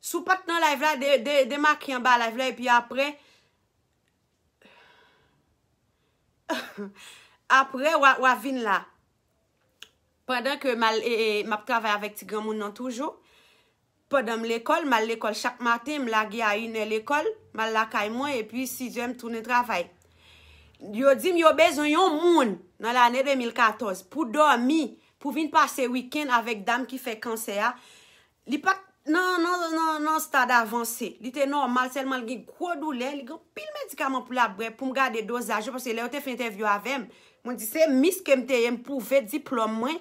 Si w pa t nan live la, de, de, demake anba live la, epi apre, apre, w a, w a vin la. Pandan ke m al, e, e, m ap travay avèk ti granmoun nan toujou, pandan m lekòl, m al lekòl chak maten, m lage a inè lekòl, m al lakay mwen, epi sizè m tounen travay. Yo di m yo bezwen yon moun nan lane de mil katòz pou dòmi, pou vin pase wikenn avèk dam ki fè kansè a. Li pa t nan, nan, nan, nan stad avanse. Li te nòmal, sèlman l gen gwo doulè, li gen anpil medikaman pou l ap bwè, pou m gade dozaj yo, paske lè yo te fè entèvyou avè m, mwen di se mis ke m te ye, m pwouve diplòm mwen,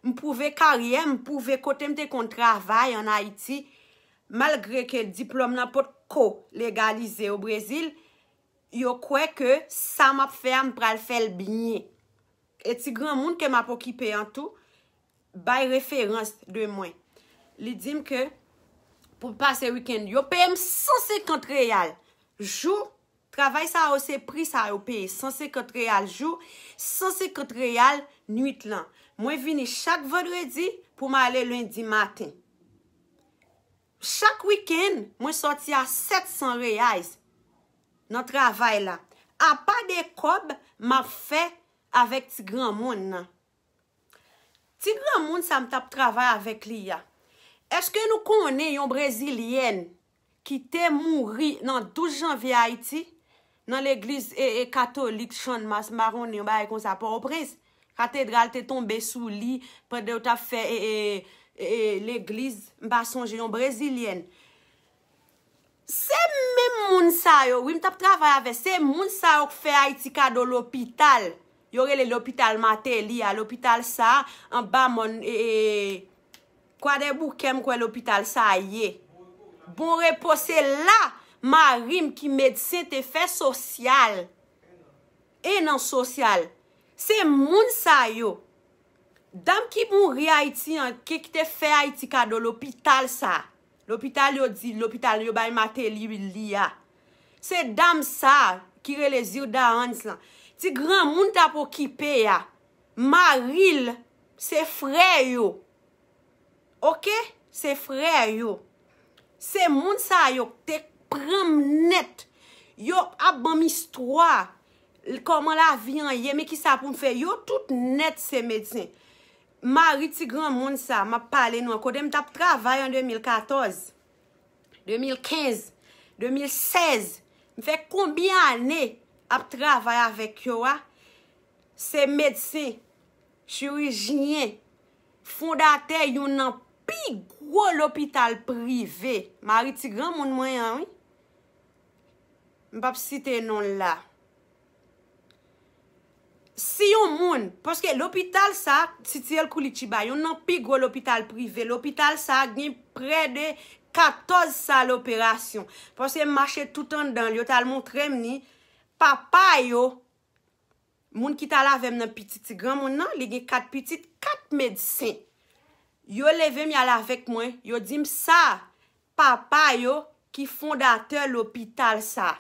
m pwouve karyè m, m pwouve kote m te konn travay ann Ayiti, malgre ke diplòm nan potko legalize o Brezil, yo kwè ke sa m ap fè a, m pral fè l byen. E ti granmoun ke m ap okipe an tou bay referans de mwen. Li di m ke pou pase wikenn, yo peye m san senkant reyal jou. Travay sa yo, se pri sa yo peye, san senkant reyal jou, san senkant reyal nwit lan. Mwen vini chak vandredi pou m ale lendi maten. Chak wikenn, mwen sòti a sèt san reais nan travay la. Apa de kòb m ap fè avèk ti granmoun nan. Ti granmoun sa m t ap travay avèk li a. Èske nou konnen yon brezilyèn ki te mouri nan douz janvye Ayiti, nan legliz, e, e, katolik Channmas, m pa konnen, yon bagay konsa, Pòtoprens? Katedral te tonbe sou li pandan yo t ap fè, e, e, e, e, legliz, m pa sonje, yon brezilyèn. Se menm moun sa yo, wi, m t ap travay avè, se moun sa yo k fè Ayiti kado lopital. Yo rele lopital Martelly a, lopital sa a, anba mòn, e, e, Kwadèboukè, m kwè lopital sa a ye. Bon repo, se la mari m ki medsen te fè sosyal. En an sosyal. Se moun sa yo. Dam ki mouri Ayiti an, ki, ki te fè Ayiti kado lopital sa. Lopital yo di, lopital yo bay Martelly li a. Se dam sa ki rele Zirda Hans lan. Ti granmoun t ap okipe a. Mari l, se frè yo. Oke? Se frè yo. Se moun sa yo k te pran m nèt. Yo ap ban m istwa. Kòman lavi an ye, men kisa pou m fè. Yo tout nèt se medsen. Mari ti granmoun sa, m ap pale nou an. Kote m t ap travay an de mil katòz, de mil kenz, de mil sèz. M fè konbyen ane ap travay avèk yo a? Se medsen, chirijyen, fondatè youn nan pi gwo lopital prive. Mari ti granmoun mwen an, wi. M p ap site non l la. Si yon moun, paske lopital sa, City Health Curitiba, youn nan pi gwo lopital prive, lopital sa gen prè de katòz sal operasyon. Paske m mache tout anndan l, yo t al montre m ni. Papa yo, moun ki t al avè m nan pitit ti granmoun nan, li gen kat pitit, kat medsen. Yo leve m, y al avèk mwen, yo di m sa, papa yo ki fondatè lopital sa.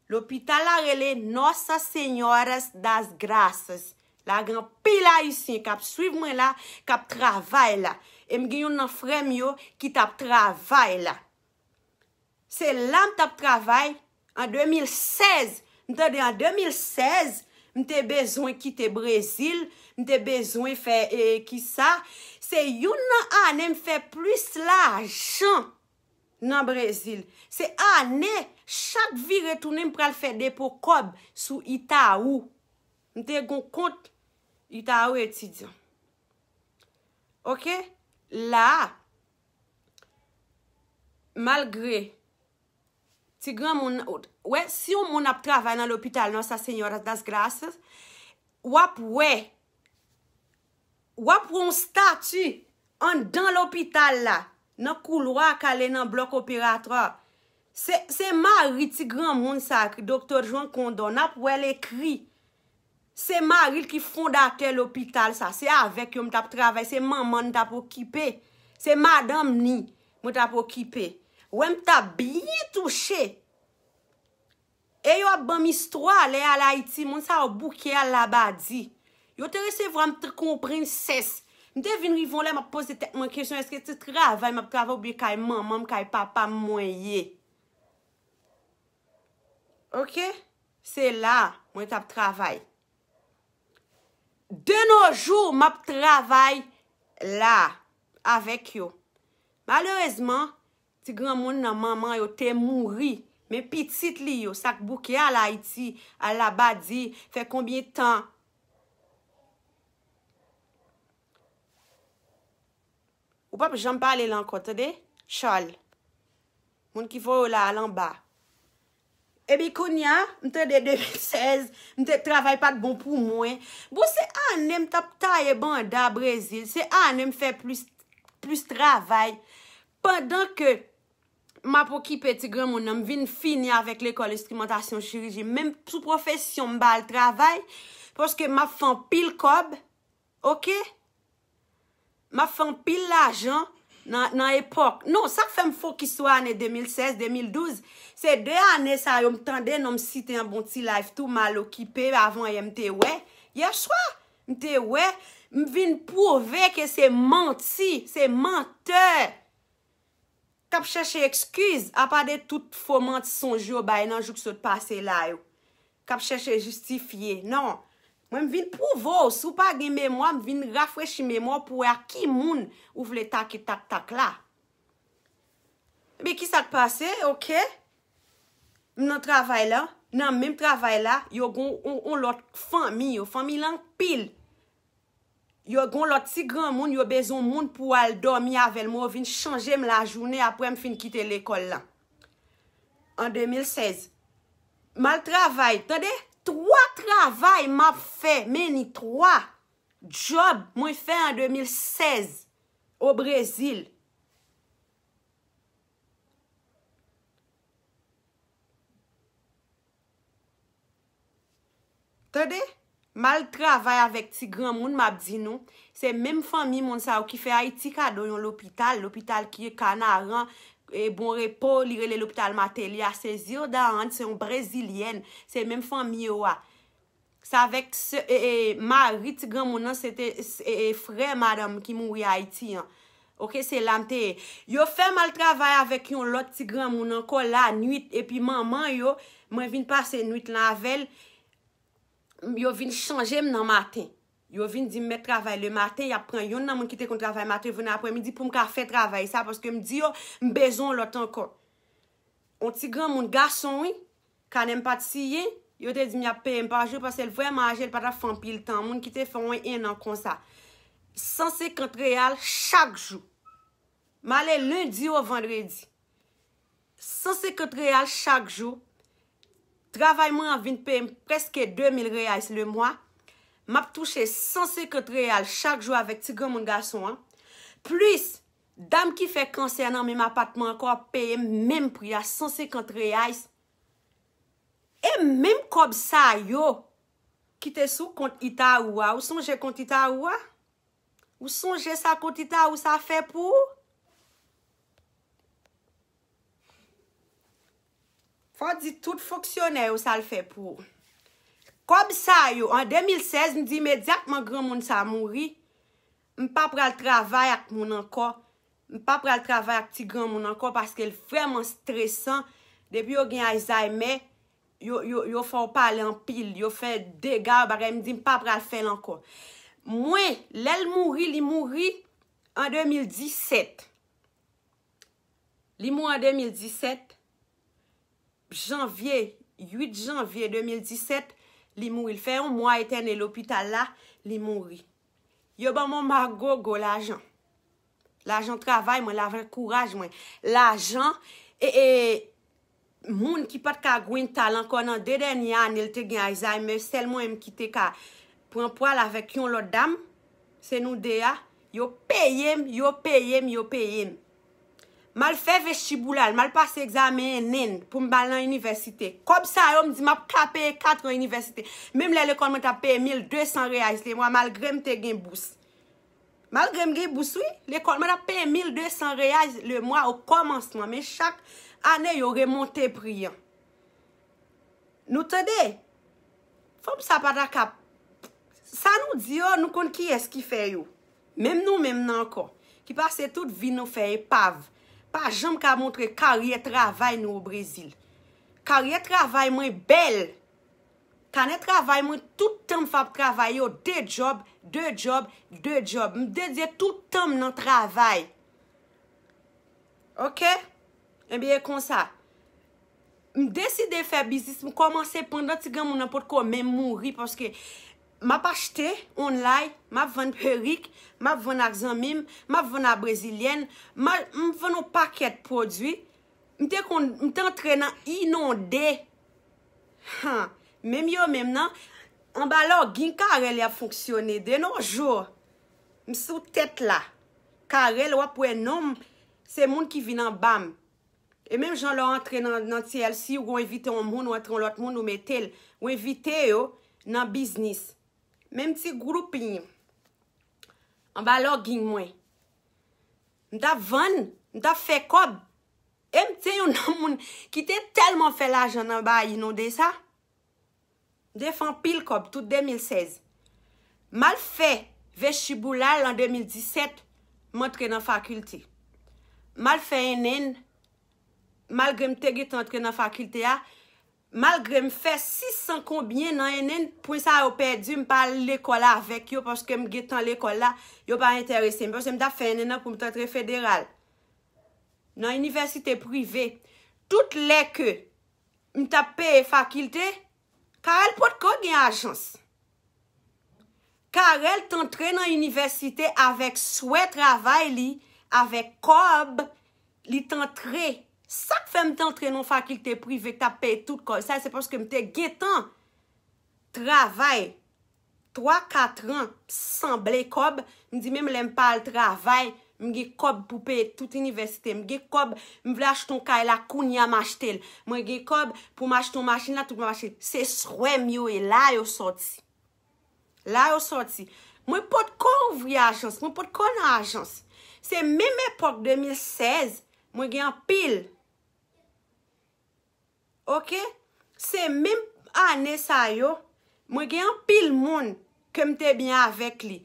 Lopital la rele Nossa Senhora das Graças. La gen anpil Ayisyen k ap swiv mwen la, k ap travay la. E m gen youn nan frè m yo ki t ap travay la. Se la m t ap travay an de mil sèz. M tande an de mil sèz, m te bezwen kite Brezil, m te bezwen fè, e, kisa. Se youn nan ane m fè plis lajan nan Brezil. Se ane, chak vire tounen, m pral fè depo kòb sou Itaú. M te gon kont Itaú etidyan. Oke? La, malgre ti granmoun, wè, si yon moun ap travay nan lopital Nossa Senhora das Graças, w ap wè, w ap wè yon stati anndan lopital la, nan koulwa k ale nan blòk operatwa. Se, se mari ti granmoun sa, Doktè João Condor, n ap wè l ekri. Se mari l ki fondatè lopital sa. Se avèk yo m t ap travay. Se manman n t ap okipe. Se madanm ni mwen t ap okipe. Wè m t ap byen touche. E yo ap ban m istwa lè al Ayiti, moun sa yo bouke al Labadi. Yo te resevwa m tankou yon prensès. M te vin rive yon lè m ap poze tèt mwen kesyon, èske se travay m ap travay oubyen kay manman m, kay papa m mwen ye? Oke? Se la mwen t ap travay. De nos jours, m ap travay la avèk yo. Malerezman, ti granmoun nan manman yo te mouri. Men pitit li yo, sa k bouke al Ayiti, al Labadi, fè konbyen tan? Ou p ap janm pale la ankò, tande? Charles. Moun ki voye w la al anba. Epi kounye a, m tande de mil sèz, m te travay pa t bon pou mwen. Bon, se ane m t ap taye banda Brezil, se ane m fè plis, plis travay. Pandan ke m ap okipe ti granmoun nan, m vin fini avèk lekòl enstrimantasyon chiriji. Menm sou pwofesyon m pa al travay, paske m ap fè anpil kòb, oke? M ap fè anpil lajan nan, nan epòk. Non, sa k fè m fokis sou ane de mil sèz, de mil douz, se de ane sa yo m tande non m site an bon ti live tou mal okipe, avan yè m te wè. Yè swa, m te wè, m vin pwouve ke se manti, se mantè k ap chèche ekskiz, apa de tout fo mansonj yo bay nan jou k sot pase la yo, k ap chèche jistifye. Non. Mwen, m vin pwouve w, si w pa gen memwa, m vin rafrechi memwa w pou wè ak ki moun ou vle take tak-tak la. Ebyen, kisa k pase? Oke. M nan travay la, nan menm travay la, yo gon yon, yon lòt fanmi, yo fanmi l anpil. Yo gon lòt ti granmoun, yo bezwen moun pou al dòmi avè l. Mwen, yo vin chanje m lajounen apre m fin kite lekòl la. An de mil sèz. M al travay, tande, twa travay m ap fè, men ni twa djòb mwen fè an de mil sèz o Brezil. Tande, m al travay avèk ti granmoun, m ap di nou, se menm fanmi moun sa yo ki fè Ayiti kado yon lopital, lopital ki Kanaran, e, Bon Repo, li rele lopital Martelly a, se Zilda Ann, se yon brezilyèn, se menm fanmi yo a. Se avèk se, e, e, mari ti granmoun nan, se te e, e, frè madanm ki mouri Ayiti an. Oke, se la m te ye. Yo fè m al travay avèk yon lòt ti granmoun ankò lanwit, epi manman yo, mwen vin pase nwit lan avè l, yo vin chanje m nan maten. Yo vin di m mèt travay le maten, y ap pran yonn nan moun ki te konn travay maten, vin aprèmidi pou m ka fè travay sa, paske m di yo, m bezwen yon lòt ankò. On ti granmoun gason, wi, kanè m pa t siyen, yo te di m y ap peye m pa jou, paske l vrèman aje, l pa t ap fè anpil tan. Moun ki te fè yon en an konsa. San senkant reyal chak jou. M ale lendi o vandredi. San senkant reyal chak jou. Travay mwen an vin peye m prèske de mil reyais le mwa. M ap touche san senkant reyal chak jou avèk ti granmoun gason an. Plis, dam ki fè kansè nan menm apatman ankò ap peye m menm pri a, san senkant reyais. E menm kòb sa yo ki te sou kont Itaú a, ou sonje kont Itaú a? Ou sonje sa kont Itaú sa fè pou ou? Fò di tout fonksyonè yo sa l fè pou ou. Kòb sa yo, an de mil sèz, m di imedyatman granmoun sa mouri, m pa pral travay ak moun ankò. M pa pral travay ak ti granmoun ankò paske l vrèman stresan. Depi yo gen Alzheimer, yo, yo, yo fè w pale anpil, yo fè dega, bagay, m di m pa pral fè l ankò. Mwen, lè l mouri, li mouri an de mil disèt. Li mouri an de mil disèt, janvye, uit janvye de mil disèt, li mouri. L fè yon mwa entène lopital la, li mouri. Yo ban m yon magogo lajan. Lajan travay mwen, lajan kouraj mwen. Lajan, e, e, moun ki pa t ka gwintal ankò nan de dènye ane, l te gen Alzheimer, sèl mwen menm ki te ka pran pwa l avèk yon lòt dam, se nou de a, yo peye m, yo peye m, yo peye m. M al fè vestibular, m al pase egzamen ENN pou m al nan inivèsite. Kòb sa yo, m di m ap ka peye kat an inivèsite. Menm lè lekòl mwen t ap peye mil de san reyais le mwa, malgre m te gen bous. Malgre m gen bous, wi, lekòl mwen t ap peye mil de san reyais le mwa o kòmansman, men chak ane yo remonte pri an. Nou tande? Fanm sa pa ta ka. Sa nou di yo, nou konn kiyès ki fè yo. Menm nou menm nan ankò, ki pase tout vi nou fè epav, pa janm ka montre karyè travay nou o Brezil. Karyè travay mwen bèl. Kanè travay mwen, tout tan m f ap travay yo, de djòb, de djòb, de djòb. M dedye tout tan m nan travay. Oke? Ebyen, e konsa. M deside fè biznis, m kòmanse pandan ti granmoun nan potko menm mouri, paske m ap achte online, m ap vann perik, m ap vann ak zanmi m, m ap vann ak brezilyèn, m a, m vann yon pakèt pwodui. M te konn, m te antre nan inonde. Han, menm yo menm nan, anba lògin Karèl y ap fonksyone de nos jours. M sou tèt la. Karèl, w ap wè non m, se moun ki vin anba m. E menm jan lè w antre nan, nan T L C, ou envite yon moun, ou antre yon lòt moun, ou mete l. Ou envite yo nan biznis. Menm ti gwoup anba lògin mwen. M t ap vann, m t ap fè kòb. E m te youn nan moun ki te tèlman fè lajan nan bay inonde sa. M te fè anpil kòb tout de mil sèz. M al fè vestibular an de mil disèt, m antre nan fakilte. M al fè ENN, malgre m te gentan antre nan fakilte a, malgre m fè sis san konbyen nan ENN, pwen sa yo pèdi, m pa al lekòl avèk yo, paske m gentan lekòl la, yo pa enterese m, paske m t ap fè ENN nan pou m t antre federal. Nan inivèsite prive, tout lè ke m t ap peye fakilte, Karèl potko gen ajans. Karèl t antre nan inivèsite avèk swè travay li, avèk kòb, li t antre. Sa k fè m t antre nan fakilte prive k t ap peye tout kòb sa, se paske m te gentan travay twa, kat an, sanble kòb, m di menm lè m pa al travay, m gen kòb pou peye tout inivèsite, m gen kòb, m vle achte yon kay la, kounye a m achte l. Mwen gen kòb pou m achte yon machin la, tout m ap achte l. Se swè m yo ye, la yo sòti. La yo sòti. Mwen potko ouvri ajans, mwen potko nan ajans. Se menm epòk de mil sèz, Mwen gen anpil. Oke? Se menm ane sa yo, mwen gen anpil moun ke m te byen avèk li,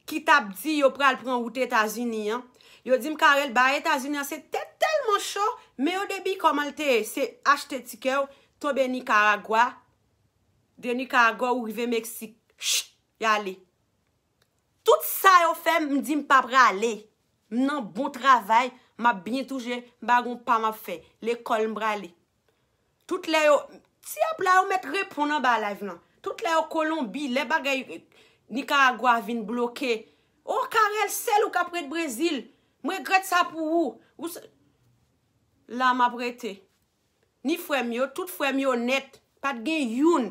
ki t ap di yo pral pran wout Etazini an. Yo di m, Carel, bay Etazini an, se te tèlman cho, men yo depi kòman l te ye, se achte tikè w, tonbe Nikaragwa, de Nikaragwa ou rive Meksik. Ch! Y ale. Tout sa yo fè, m di m pa prale. M nan bon travay, m ap byen touje, m pa gon pa m ap fè. Lekòl m prale. Tout lè yo, ti ap la yo mèt reponn anba live lan. Tout lè yo Kolonbi, lè bagay Nikaragwa vin bloke. O Carel, sèl ou k ap ret Brezil. M regrèt sa pou ou. Ou se- La m ap rete. Ni frè m yo, tout frè m yo nèt, pa t gen youn.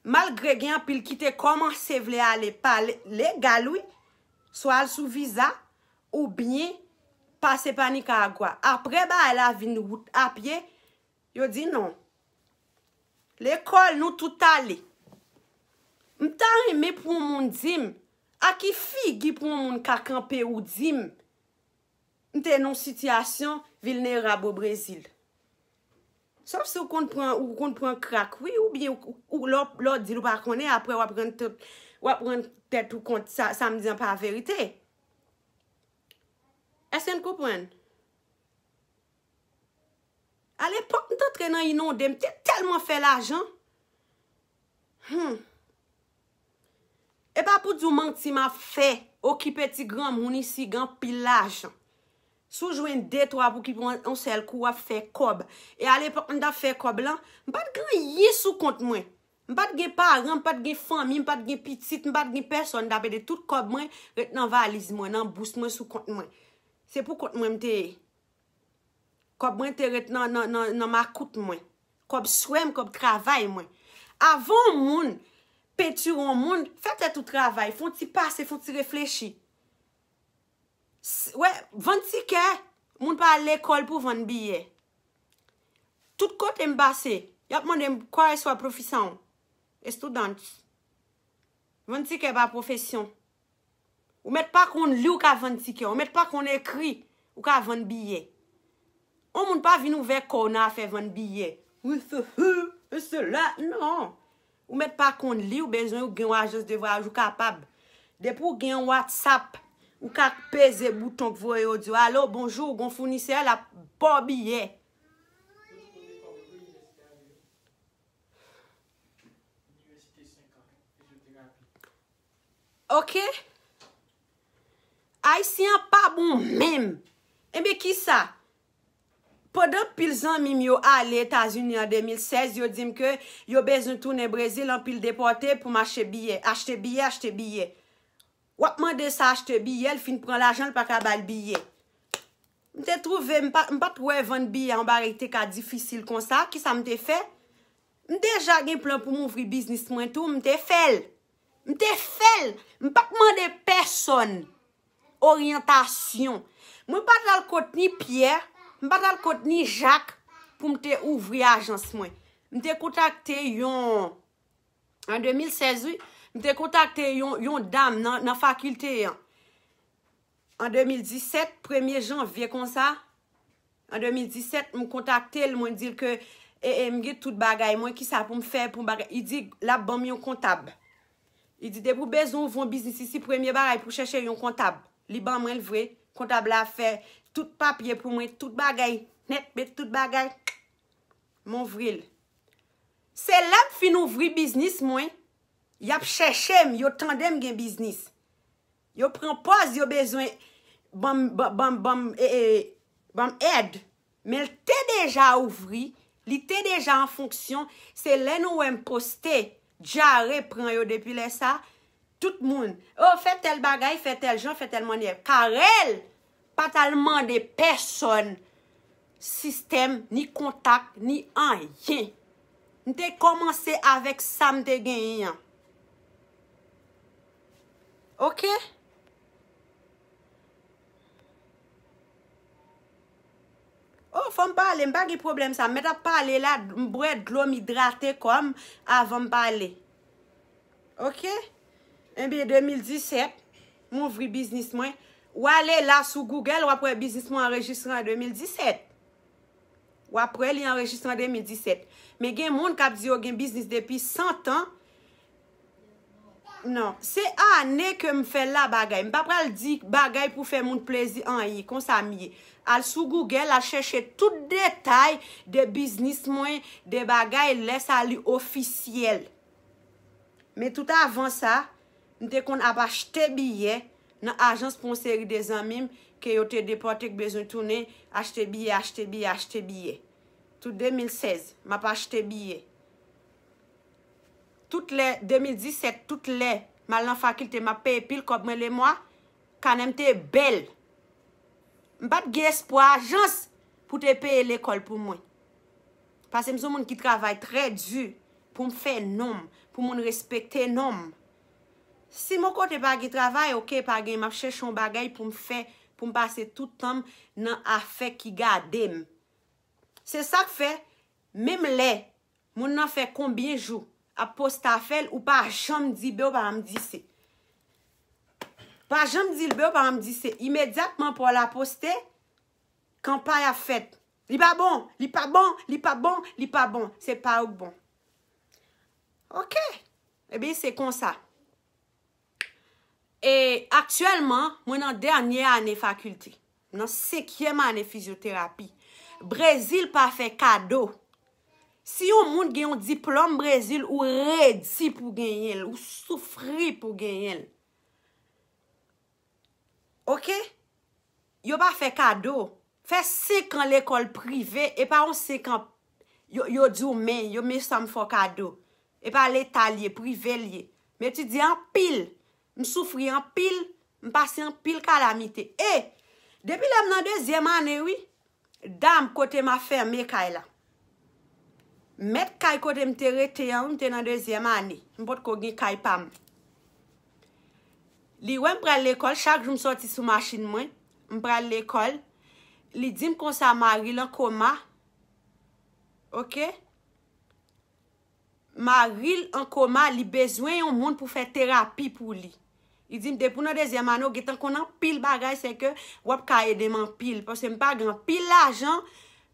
Malgre gen anpil ki te kòmanse vle ale pa le- legal, wi, swa al sou viza, oubyen pase pa Nikaragwa. Apre bagay la vin wout a pye, yo di non. Lekòl, nou tout ale. M ta renmen pou yon moun di m, a ki figi pou yon moun ka kanpe ou di m, m te nan yon sitiyasyon vilnerab o Brezil. Sòf si w konn pran, ou konn pran krak, wi, oubyen ou, ou, lè w, lè w di l ou pa konnen, apre w ap rann tèt, w ap rann tèt ou kont sa, sa m di an pa verite. Èske n konprann? Alepòk, m t antre nan inonde, m te tèlman fè lajan. Hmm. E pa pou di w manti m ap fè, okipe ti granmoun isi, gen anpil lajan. Si w jwenn de twa pou ki pran yon sèl kou, w ap fè kòb. E alepòk, m t ap fè kòb lan, m pa t gen anyen sou kont mwen. M pa t gen paran, m pa t gen fanmi, m pa t gen pitit, m pa t gen pèsòn m t ap ede. Tout kòb mwen ret nan valiz mwen, nan bous mwen, sou kont mwen. Se pou kont mwen m te ye. Kòb mwen te ret nan, nan, nan, nan makout mwen. Kòb swè m, kòb travay mwen. Avan yon moun pentire yon moun, fè tèt ou travay, fè yon ti pase, fè yon ti reflechi. S- Wè, vann tikè, moun pa al lekòl pou vann biyè. Tout kote m pase, y ap mande m, "Qual é sua profissão?" Estudante. Vann tikè pa pwofesyon. Ou mèt pa konn li, ou ka vann tikè. Ou mèt pa konn ekri, ou ka vann biyè. On moun pa vin ouvè kò w nan afè vann biyè. Wi, se si, e sela, non. Ou mèt pa konn li, ou bezwen ou gen yon ajans de vwayaj, ou kapab. Depi ou gen yon WhatsApp, ou ka peze bouton k voye yo di w, "Alo, bonjou," gon founisè, l ap ba w biyè. Oke? Ayisyen an pa bon menm. Enben, kisa? Pandan pil zanmi m yo ale Etazini an de mil sèz, yo di m ke yo bezwen tounen Brezil, anpil depòte pou m achte biyè, achte biyè, achte biyè. W ap mande sa achte biyè, l fin pran lajan, l pa ka ba l biyè. M te twouve, m pa, m pa t wè vann biyè yon bagay ki te ka difisil konsa. Kisa m te fè? M deja gen plan pou m ouvri biznis mwen tou, m te fè l. M te fè l. M pa t mande pèsòn oryantasyon. Mwen pa t al kot ni Pyè, m pa t al kot ni Jak pou m te ouvri ajans mwen. M te kontakte yon, an de mil sèz, wi, m te kontakte yon, yon dam nan, nan fakilte an. An de mil disèt, premye janvye konsa, an de mil disèt, m kontakte l, mwen di l ke, e, e, m gen tout bagay mwen, kisa pou m fè pou m bagay. Li di l ap ban m yon kontab. Li di, "Depi w bezwen ouvri yon biznis isi, premye bagay pou chèche yon kontab." Li ban mwen l vre. Kontab la fè tout papye pou mwen, tout bagay nèt, met tout bagay. M ouvri l. Se lè m fin ouvri biznis mwen, y ap chèche m, yo tande m gen biznis. Yo pran pòz, yo bezwen ban m, ban, ban, ban m, e, e, ban m èd. Men l te deja ouvri, li te deja an fonksyon. Se lè nou wè m poste, dyare pran yo depi lè sa. Tout moun, "O, fè tèl bagay, fè tèl jan, fè tèl mannyè." Carel pa t al mande pèsòn sistèm, ni kontak, ni anyen. M te kòmanse avèk sa m te genyen an. Oke? O, fò m pale, m pa gen pwoblèm sa. M mèt ap pale la, m bwè dlo, m idrate kò m avan m pale. Oke? Ebyen, de mil disèt, m ouvri biznis mwen. W ale la sou Google, w ap wè biznis mwen anrejistre an de mil disèt. W ap wè li anrejistre an de mil disèt. Men gen moun k ap di yo gen biznis depi san tan. Non, se ane ke m fè l la bagay. M pa pral di bagay pou fè moun plezi anyen, konsa m ye. Al sou Google, al chèche tout detay de biznis mwen, de bagay, lè sa li ofisyèl. Men tout avan sa, m te konn ap achte biyè nan ajans pou yon seri de zanmi m ke yo te depòte, k bezwen tounen, achte biyè, achte biyè, achte biyè. Tout de mil sèz, m ap achte biyè. Tout lè, de mil disèt, tout lè m al nan fakilte, m ap peye pil kòb mwen lemwa, kanè m te bèl. M pa t gen espwa ajans pou te peye lekòl pou mwen. Paske m se yon moun ki travay trè di pou m fè non m, pou moun respekte non m. Si mon kote pa gen travay, oke, pa gen, m ap chèche yon bagay pou m fè, pou m pase tout tan m nan afè ki gade m. Se sa k fè, menm lè moun nan fè konbyen jou ap poste afè l, ou pa janm di be, ou pa janm di se. Pa janm di l be, ou pa janm di se. Imedyatman pa w la poste, kanpay ap fèt. Li pa bon, li pa bon, li pa bon, li pa bon. Se pa ou k bon. Oke. Ebyen, se konsa. E aktyèlman, mwen nan dènye ane fakilte. Nan senkyèm ane fizyoterapi. Brezil pa fè kado. Si yon moun gen yon diplòm Brezil, ou redi pou genyen l, ou soufri pou genyen l. Oke? Yo pa fè kado. Fè senk an lekòl prive, e pa yon senk an, yo, yo di w men, yo men sa m fè w kado. E pa leta l ye, prive l ye. M etidye anpil. M soufri anpil. M pase anpil kalamite. E, depi lè m nan dezyèm ane, wi, dam kote m ap fèmen kay la. Mèt kay kote m te rete an, wi, m te nan dezyèm ane. M potko gen kay pa m. Li wè m pral lekòl, chak jou m sòti sou machin mwen, m pral lekòl. Li di m konsa mari l an koma. Oke? Mari l an koma, li bezwen yon moun pou fè terapi pou li. Li di m, depi w nan dezyèm ane, w gentan konn anpil bagay, se ke w ap ka ede m anpil. Paske m pa gen anpil lajan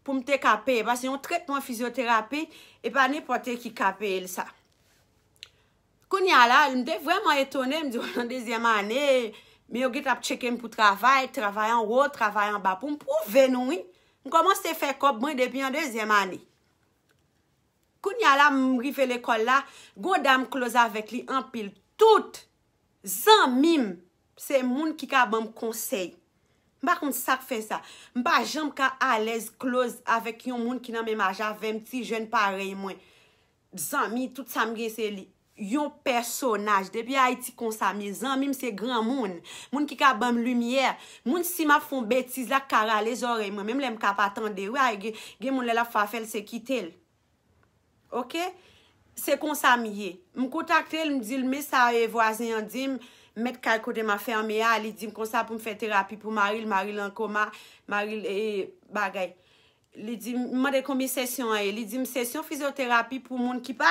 pou m te ka peye. Paske yon tretman fizyoterapi, e pa nenpòt ki ka peye l sa. Kounye a la, m te vrèman etone, m di, w nan dezyèm ane, men yo gentan ap tcheke m pou travay, travay anwo, travay anba, pou m pwouve nou, wi. M kòmanse fè kòb mwen depi an dezyèm ane. Kounye a la, m rive lekòl la, gon dam close avèk li anpil. Tout zanmi m, se moun ki ka ban m konsèy. M pa konn sa k fè sa. M pa janm ka alèz close avèk yon moun ki nan menm aj avè m, ti jèn parèy mwen. Zanmi, tout sa m gen se li. Yon pèsonaj. Depi Ayiti konsa, men zanmi m se granmoun. Moun ki ka ban m limyè. Moun si m ap fè yon betiz la, k ka rale zòrèy mwen. Menm lè m ka pa tande, wi, ay, gen, gen moun lè l ap fè afè l, se kite l. Oke? Se konsa m ye. M kontakte l, m di l, men sa e vwazen an di m, mèt kay kote m ap fèmen a, li di m konsa pou m fè terapi pou mari l, mari l an koma, mari l, e, bagay. Li di m, m mande konbyen sesyon an ye. Li di m, sesyon fizyoterapi pou moun ki pa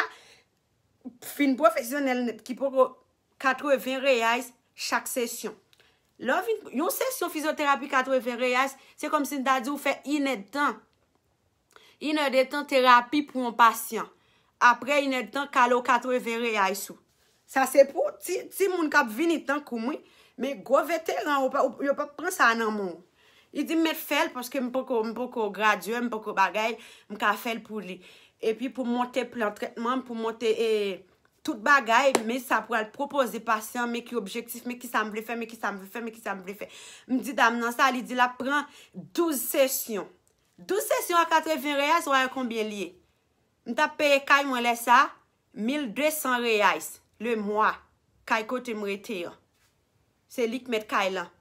fin pwofesyonèl nèt, ki poko, katreven reais chak sesyon. Lè w vin, yon sesyon fizyoterapi katreven reais, se kòmsi m ta di w fè inèdtan. Inèdtan terapi pou yon pasyan. Apre inèdtan, kale w katreven reais ou. Sa se pou ti, ti moun k ap vini tankou m, wi. Men gwo veteran, ou pa, ou, yo p ap pran sa nan men w. Li di m mèt fè l paske m poko, m poko gradye, m poko bagay, m ka fè l pou li. Epi pou monte plan trètman, pou monte, e, tout bagay, men sa pral pwopoze pasyan, men ki objektif, men ki sa m vle fè, men ki sa m vle fè, men ki sa m vle fè. M di dam nan sa, li di l ap pran douz sesyon. Douz sesyon a katreven reais, w a wè konbyen l ye. M t ap peye kay mwen lè sa, mil de san reais le mwa, kay kote m rete an. Se li k mèt kay lan.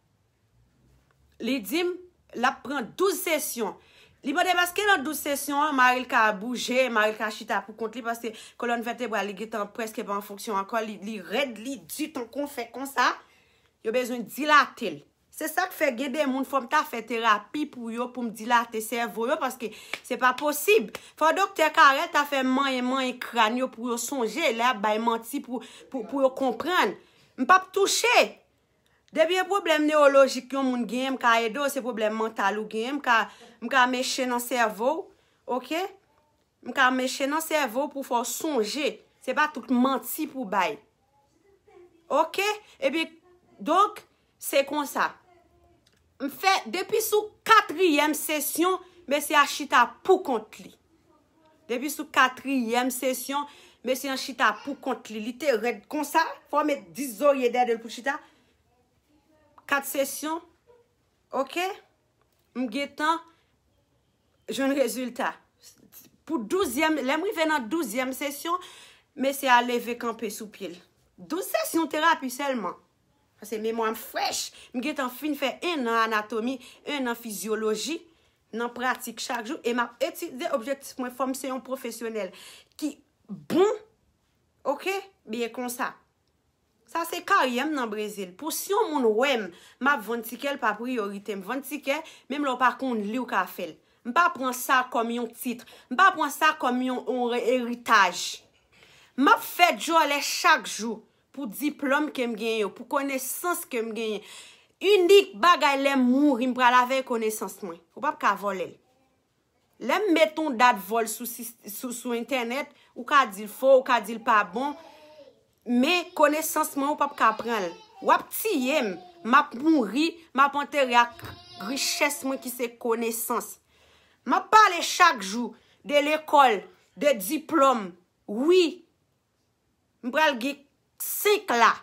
Li di m, l ap pran douz sesyon. Li mande m èske nan douz sesyon an, mari l ka bouje, mari l ka chita pou kont li, paske kolòn vètebral li gentan prèske pa an fonksyon ankò, li, li rèd, li di tankou yon fè konsa. Yo bezwen dilate l. Se sa k fè gen de moun fò m ta fè terapi pou yo, pou m dilate sèvo yo, paske se pa posib. Fò doktè Carel ta fè manyen, manyen kràn yo pou yo sonje, lè y ap bay manti pou, pou, pou yo konprann. M p ap touche. Depi e pwoblèm newolojik yon moun genyen, m ka ede w, se pwoblèm mantal ou genyen, m ka, m ka meche nan sèvo w, oke? M ka meche nan sèvo w pou fè w sonje. Se pa tout manti pou bay. Oke? Epi, donk, se konsa. M fè, depi sou katriyèm sesyon, mesye a chita pou kont li. Depi sou katriyèm sesyon, mesye an chita pou kont li. Li te rèd konsa, fò w met dis zorye dèyè l pou chita. Kat sesyon, oke? M gentan jwenn rezilta. Pou douzyèm, lè m rive nan douzyèm sesyon, mesye a leve kanpe sou pye l. Douz sesyon terapi sèlman. Paske memwa m frèch. M gentan fin fè en an anatomi, en an fizyoloji nan pratik chak jou. E m ap etidye objektif mwen, fò m se yon pwofesyonèl ki bon, oke? Byen konsa. Sa se karyè m nan Brezil. Pou si yon moun wè m, m ap vann tikè, l pa priyorite m. Vann tikè, menm lè w pa konn li, w ka fè l. M pa pran sa kòm yon tit. M pa pran sa kòm yon, yon re- eritaj. M ap fè djòlè chak jou pou diplòm ke m genyen yo, pou konesans ke m genyen. Inik bagay lè m mouri, m pral avèk konesans mwen. Ou p ap ka vòlè l. Lè m met yon dat vòl sou, sis- sou, sou entènèt, ou ka di l fo, ou ka di l pa bon, men konesans mwen, ou p ap ka pran l. W ap tiye m, m ap mouri, m ap antere ak richès mwen ki se konesans. M ap pale chak jou de lekòl, de diplòm. Wi, m pral gen senk la.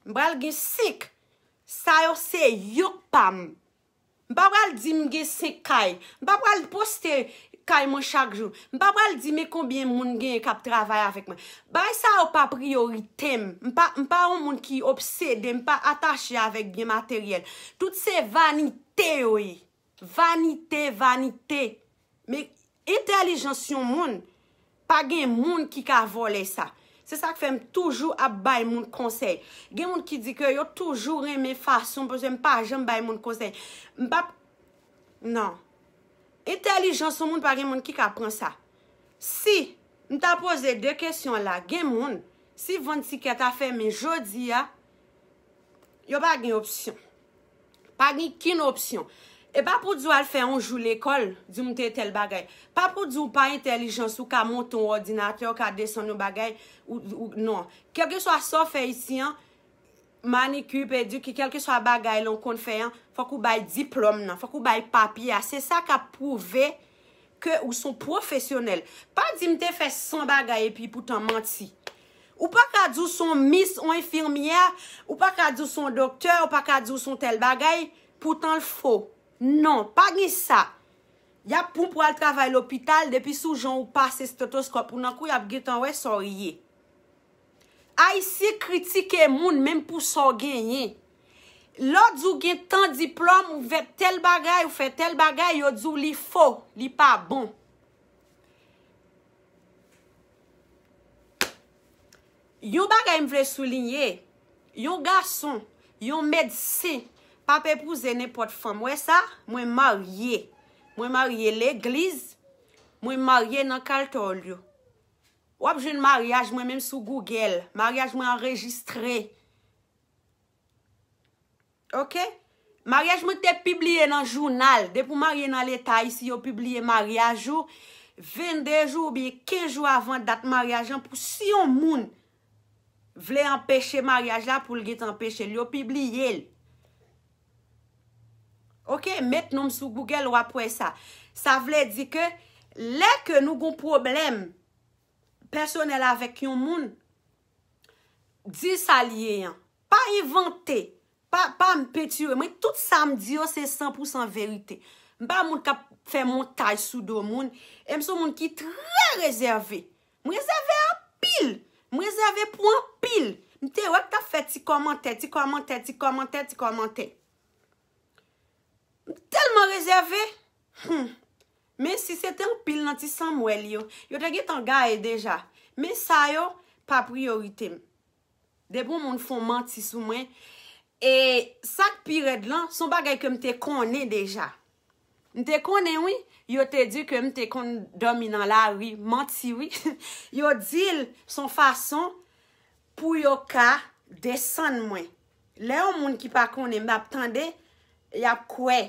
M pral gen senk. Sa yo se yo k pa m. M pa pral di m gen senk kay. M pa pral poste kay mwen chak jou. M pa pral di men konbyen moun genyen k ap travay avèk mwen. Bagay sa yo pa priyorite m. M pa, m pa yon moun ki obsede, m pa atache avèk byen materyèl. Tout se vanite yo ye. Vanite, vanite. Men entèlijans yon moun, pa gen moun ki ka vòlè sa. Se sa k fè m toujou ap bay moun konsèy. Gen moun ki di ke yo toujou renmen fason, paske m pa janm bay moun konsèy. M p ap, non. Entèlijans yon moun, pa gen moun ki ka pran sa. Si m ta poze de kesyon la, gen moun, si vann tikè ta fèmen jodi a, yo pa gen opsyon. Pa gen kin opsyon. E pa pou di w al fè yon jou lekòl, di m te tèl bagay. Pa pou di w pa entèlijans ou ka monte yon òdinatè, ou ka desann yon bagay, ou, ou, non. Kèlkeswa sa w fè isi an, maniki, pediki, kèlkeswa bagay la w konn fè an, fòk ou bay diplòm nan, fòk ou bay papye a. Se sa k ap pwouve ke ou se yon pwofesyonèl. Pa di m te fè san bagay epi poutan manti. Ou pa ka di w se yon mis, yon enfimyè, ou pa ka di w se yon doktè, ou pa ka di w se yon tèl bagay, poutan l fo. Non, pa gen sa. Y ap pou pral travay lopital, depi sou jan ou pase stetoskòp ou nan kou, y ap gentan wè sa w ye. Ayisyen kritike moun menm pou sa w genyen. Lè w di w gen tan diplòm, ou fè tèl bagay, ou fè tèl bagay, yo di w li fo, li pa bon. Yon bagay m vle souliye, yon gason, yon medsen, p ap epouze nenpòt fanm. Wè sa? Mwen marye. Mwen marye legliz. Mwen marye nan Carlton Olio. W ap jwenn maryaj mwen menm sou Google. Maryaj mwen anrejistre. Oke? Maryaj mwen te pibliye nan jounal. Depi w marye nan leta isi, yo pibliye maryaj ou vennde jou oubyen kenz jou avan dat maryaj lan pou si yon moun vle anpeche maryaj la, pou l gentan anpeche l. Yo pibliye l. Oke? Met non m sou Google, w ap wè sa. Sa vle di ke lè ke nou gon pwoblèm pèsonèl avèk yon moun, di sa l ye an. Pa envante. Pa, pa m pentire. Mwen, tout sa m di yo, se san pou san verite. M pa moun k ap fè montaj sou do moun. E m se yon moun ki trè rezève. M rezève anpil. M rezève pou anpil. M te wè k t ap fè ti kòmantè, ti kòmantè, ti kòmantè, ti kòmantè. M tèlman rezève. Hmm. Men si se te anpil nan ti Samuel yo, yo te gentan gaye deja. Men sa yo pa priyorite m. Depi yon moun fè yon manti sou mwen, e sa k pi rèd lan, se yon bagay ke m te konnen deja. M te konnen, wi. Yo te di ke m te konn dòmi nan lari. Manti, wi. Yo di l se yon fason pou yo ka desann mwen. Lè yon moun ki pa konnen m ap tande, y ap kwè.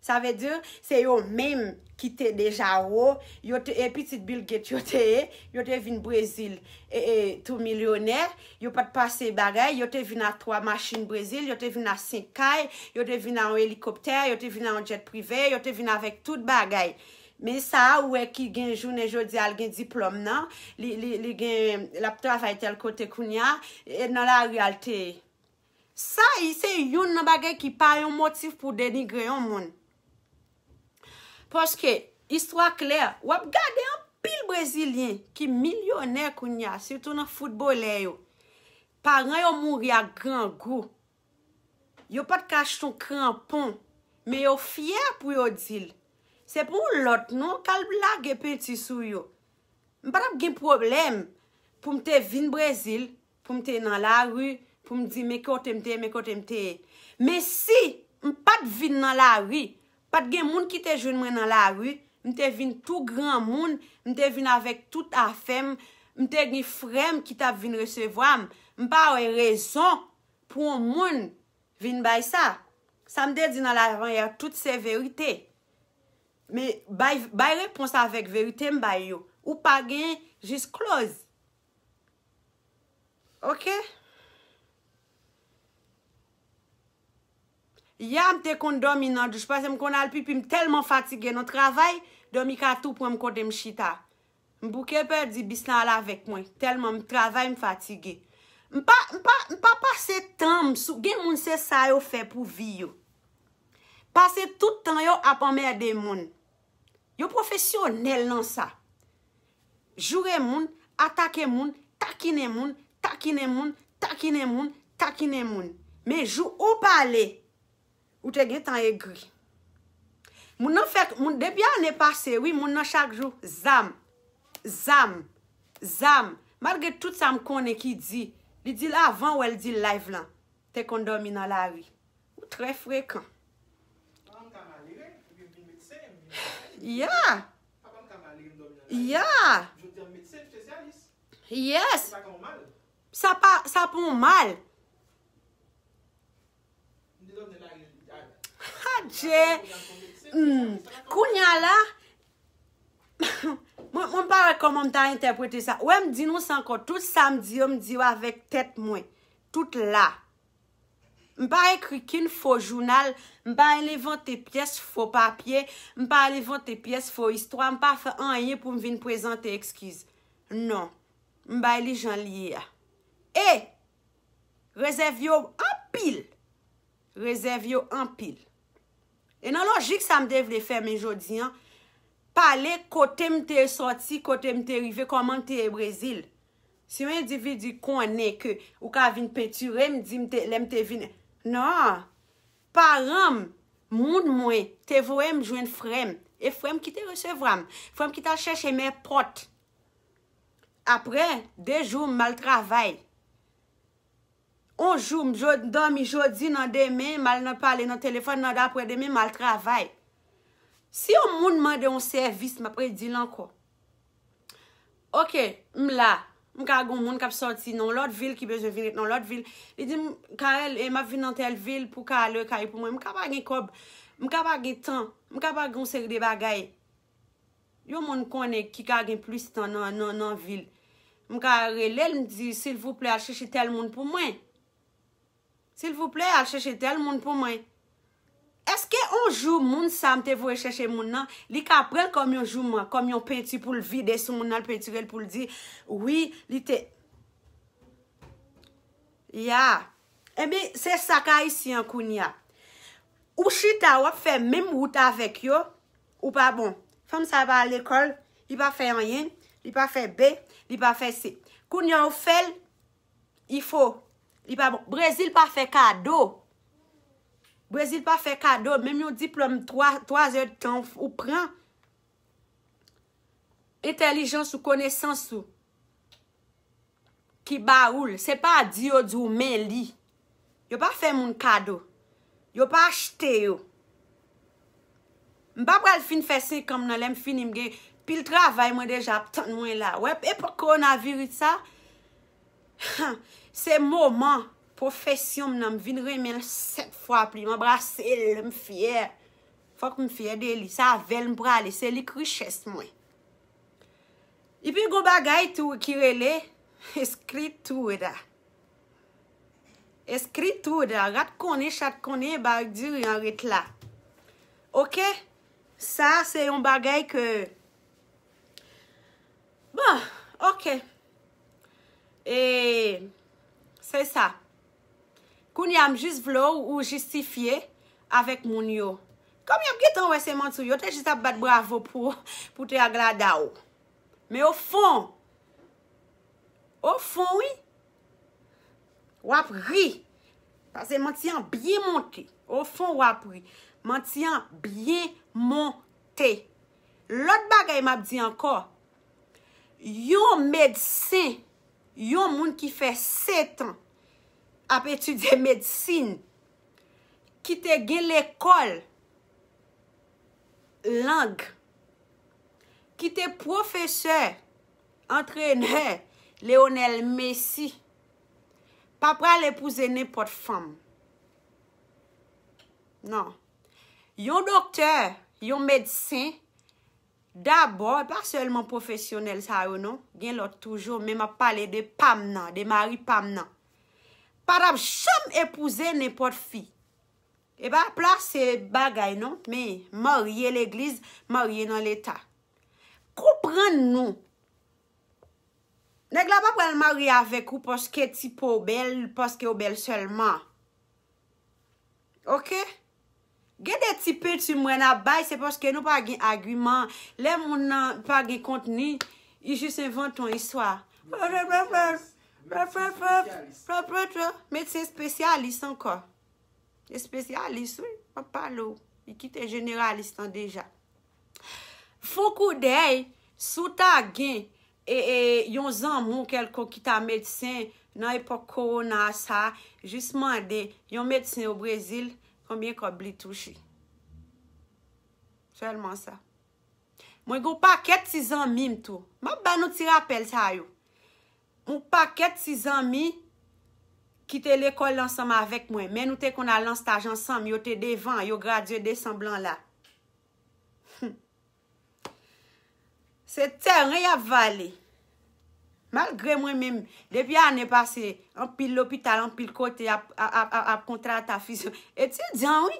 Sa vle di, se yo menm ki te deja wo, yo te, e pitit Bill Gates yo te ye, yo te vin Brezil, e, e, tou milyonè, yo pa t pase bagay, yo te vin ak twa machin Brezil, yo te vin ak senk kay, yo te vin ak yon elikoptè, yo te vin ak yon djèt prive, yo te vin avèk tout bagay. Men sa a, ou wè ki gen jounen jodi a, l gen diplòm nan, li, li, li gen, l ap travay tèl kote kounye a, e nan lari a l te ye. Sa, se youn nan bagay ki pa yon motif pou denigre yon moun. Paske, istwa klè, w ap gade anpil Brezilyen ki milyonè kounye a, sitou nan foutbolè yo. Paran yo mouri ak grangou. Yo pa t ka achte yon kranpon, men yo fyè pou yo di l. Se pou yon lòt non k al lage penti sou yo. M pa t ap gen pwoblèm pou m te vin Brezil, pou m te nan lari, pou m di men kote m te ye, men kote m te ye. Men si m pa t vin nan lari, pa t gen moun ki te jwenn mwen nan lari, m te vin tou granmoun, m te vin avèk tout afè m, m te gen frè m ki t ap vin resevwa m, m pa wè rezon pou yon moun vin bay sa. Sa m te di nan lavanyè, tout se verite. Men bay, bay repons avèk verite m bay yo. Ou pa gen jis close. Oke? Yè m te konn dòmi nan douch, paske m konn al pipi, m tèlman fatige nan travay, dòmi ka tou pran m kote m chita. M bouke pèdi bis la al avèk mwen, tèlman m travay, m fatige. M pa, m pa, m pa pase tan m sou, gen moun se sa yo fè pou vi yo. Pase tout tan yo ap anmède moun. Yo pwofesyonèl nan sa. Joure moun, atake moun, takinen moun, takinen moun, takinen moun, takinen moun. Men jou ou pale, ou te gentan egri. Moun nan fè, moun, depi ane pase, wi, moun nan chak jou, zam, zam, zam. Malgre tout sa m konnen ki di, li di l avan wè l di l live lan, te konn dòmi nan lari. Ou trè frekan. Paran m ka malere, epi m vin medsen, m vin malere. Yeah. Papa m ka malere, m dòmi nan lari. Yeah. Jodi a m medsen, espesyalis. Yes. Sa pa yon mal. Sa pa, sa pa yon mal. M te dòmi nan lari, a, Adje. Papa m ka medsen, hmm, espesyalis, sa pa yon mal. Kounye a la, mwen, mwen pa wè kòman m ta entèprete sa. Wè, m di nou sa ankò. Tout sa m di yo, m di yo avèk tèt mwen. Tout la. M pa ekri kenn fo jounal, m pa envante pyès fo papye, m pa envante pyès fo istwa, m pa fè anyen pou m vin prezante ekskiz. Non. M bay li jan l ye a. E rezèv yo anpil. Rezèv yo anpil. E nan lojik sa m te vle fèmen jodi an, pale kote m te sòti, kote m te rive, kòman m te ye Brezil. Si yon endividi konnen ke ou ka vin pentire m, di m te, lè m te vin. Non. Paran m, moun mwen, te voye m jwenn frè m. E frè m ki te resevwa m. Frè m ki t al chèche m èpòt. Apre, de jou, m al travay. On jou, m jo-, dòmi jodi, nan demen, m al nan pale nan telefòn, nan daprè demen, m al travay. Si yon moun mande yon sèvis, m ap redi l ankò. Oke, m la. M ka gen yon moun k ap sòti nan yon lòt vil, ki bezwen vin ret nan yon lòt vil. Li di m, Carel, e, m ap vin nan tèl vil pou ka ale kay pou mwen. M ka pa gen kòb, m ka pa gen tan, m ka pa gen yon seri de bagay. Yon moun konnen ki ka gen plis tan nan, nan, nan vil. M ka rele l, m di, silvouplè, al chèche tèl moun pou mwen. Silvouplè, al chèche tèl moun pou mwen. Èske on jou moun sa m te voye chèche moun nan, li ka pran l kòm yon jouman, kòm yon penti pou l vide sou moun nan, l pentire l pou l di, wi, li te. Ya. Ebyen, se sa k Ayisyen an kounye a. Ou chita, w ap fè menm wout avèk yo, ou pa bon. Fanm sa pa al lekòl, li pa fè anyen, li pa fè B, li pa fè C. Kounye a, ou fè l, il faut. Li pa bon. Brezil pa fè kado. Brezil pa fè kado. Menm yon diplòm twa, twa zè tan ou pran, entèlijans ou, konesans ou ki ba ou l. Se pa di yo di w men li. Yo pa fè moun kado. Yo pa achte yo. M pa pral fin fè senk an m nan, lè m fini, m gen pil travay mwen deja ap tann mwen la. Wè, epòk kowonaviris sa, se moman. pwofesyon m nan, m vin renmen l sèt fwa plis. M anbrase l, m fyè. Fòk m fyè de li. Se avè l m prale. Se li k richès mwen. Epi gon bagay tou ki rele eskritura. Eskritura, rat konnen, chat konnen, barik diri an ret la. Oke? Sa, se yon bagay ke, bon, oke. E, se sa. Kounye a, m jis vle w, ou jistifye avèk moun yo. Kòm y ap gentan wè se manti w, yo te jis ap bat bravo pou, pou te aglada w. Men o fon, o fon, wi, w ap ri. Paske manti an byen monte. O fon, w ap ri. Manti an byen monte. Lòt bagay m ap di ankò, yon medsen, yon moun ki fè setan ap etidye medsin, ki te gen lekòl lang, ki te pwofesè, antrenè Lionel Messi, pa pral epouze nenpòt fanm. Non. Yon doktè, yon medsen, dabò, e pa sèlman pwofesyonèl sa yo non, gen lòt toujou, men m ap pale de pa m nan, de mari pa m nan. Pa t ap janm epouze nenpòt fi. E pa plase bagay non, men marye legliz, marye nan leta. Konprann nou. Nèg la pa pral marye avèk ou paske ti po w bèl, paske w bèl sèlman. Oke? Gen de ti penti m wè n ap bay, se paske nou pa gen agiman. Lè moun nan pa gen kontni, li jis envante yon istwa. Medsen espesyalis ankò. Espesyalis, wi, m ap pale w. Li kite jeneralis lan deja. Fon koudèy, si w ta gen e, e, yon zanmi w kèlkonk ki ta medsen nan epòk kowona sa, jis mande yon medsen o Brezil konbyen kòb li touche. Sèlman sa. Mwen gen yon pakèt ti zanmi m tou. M ap ba nou ti rapèl sa yo. Yon pakèt ti zanmi ki te lekòl ansanm avèk mwen, men nou te konn al nan staj ansanm, yo te devan, yo gradye desanm lan la. Se tèren y ap vale. Malgre mwen menm, depi ane pase, anpil lopital, anpil kote ap, ap, ap, ap, ap kontrata fizyo-, etidyan, wi.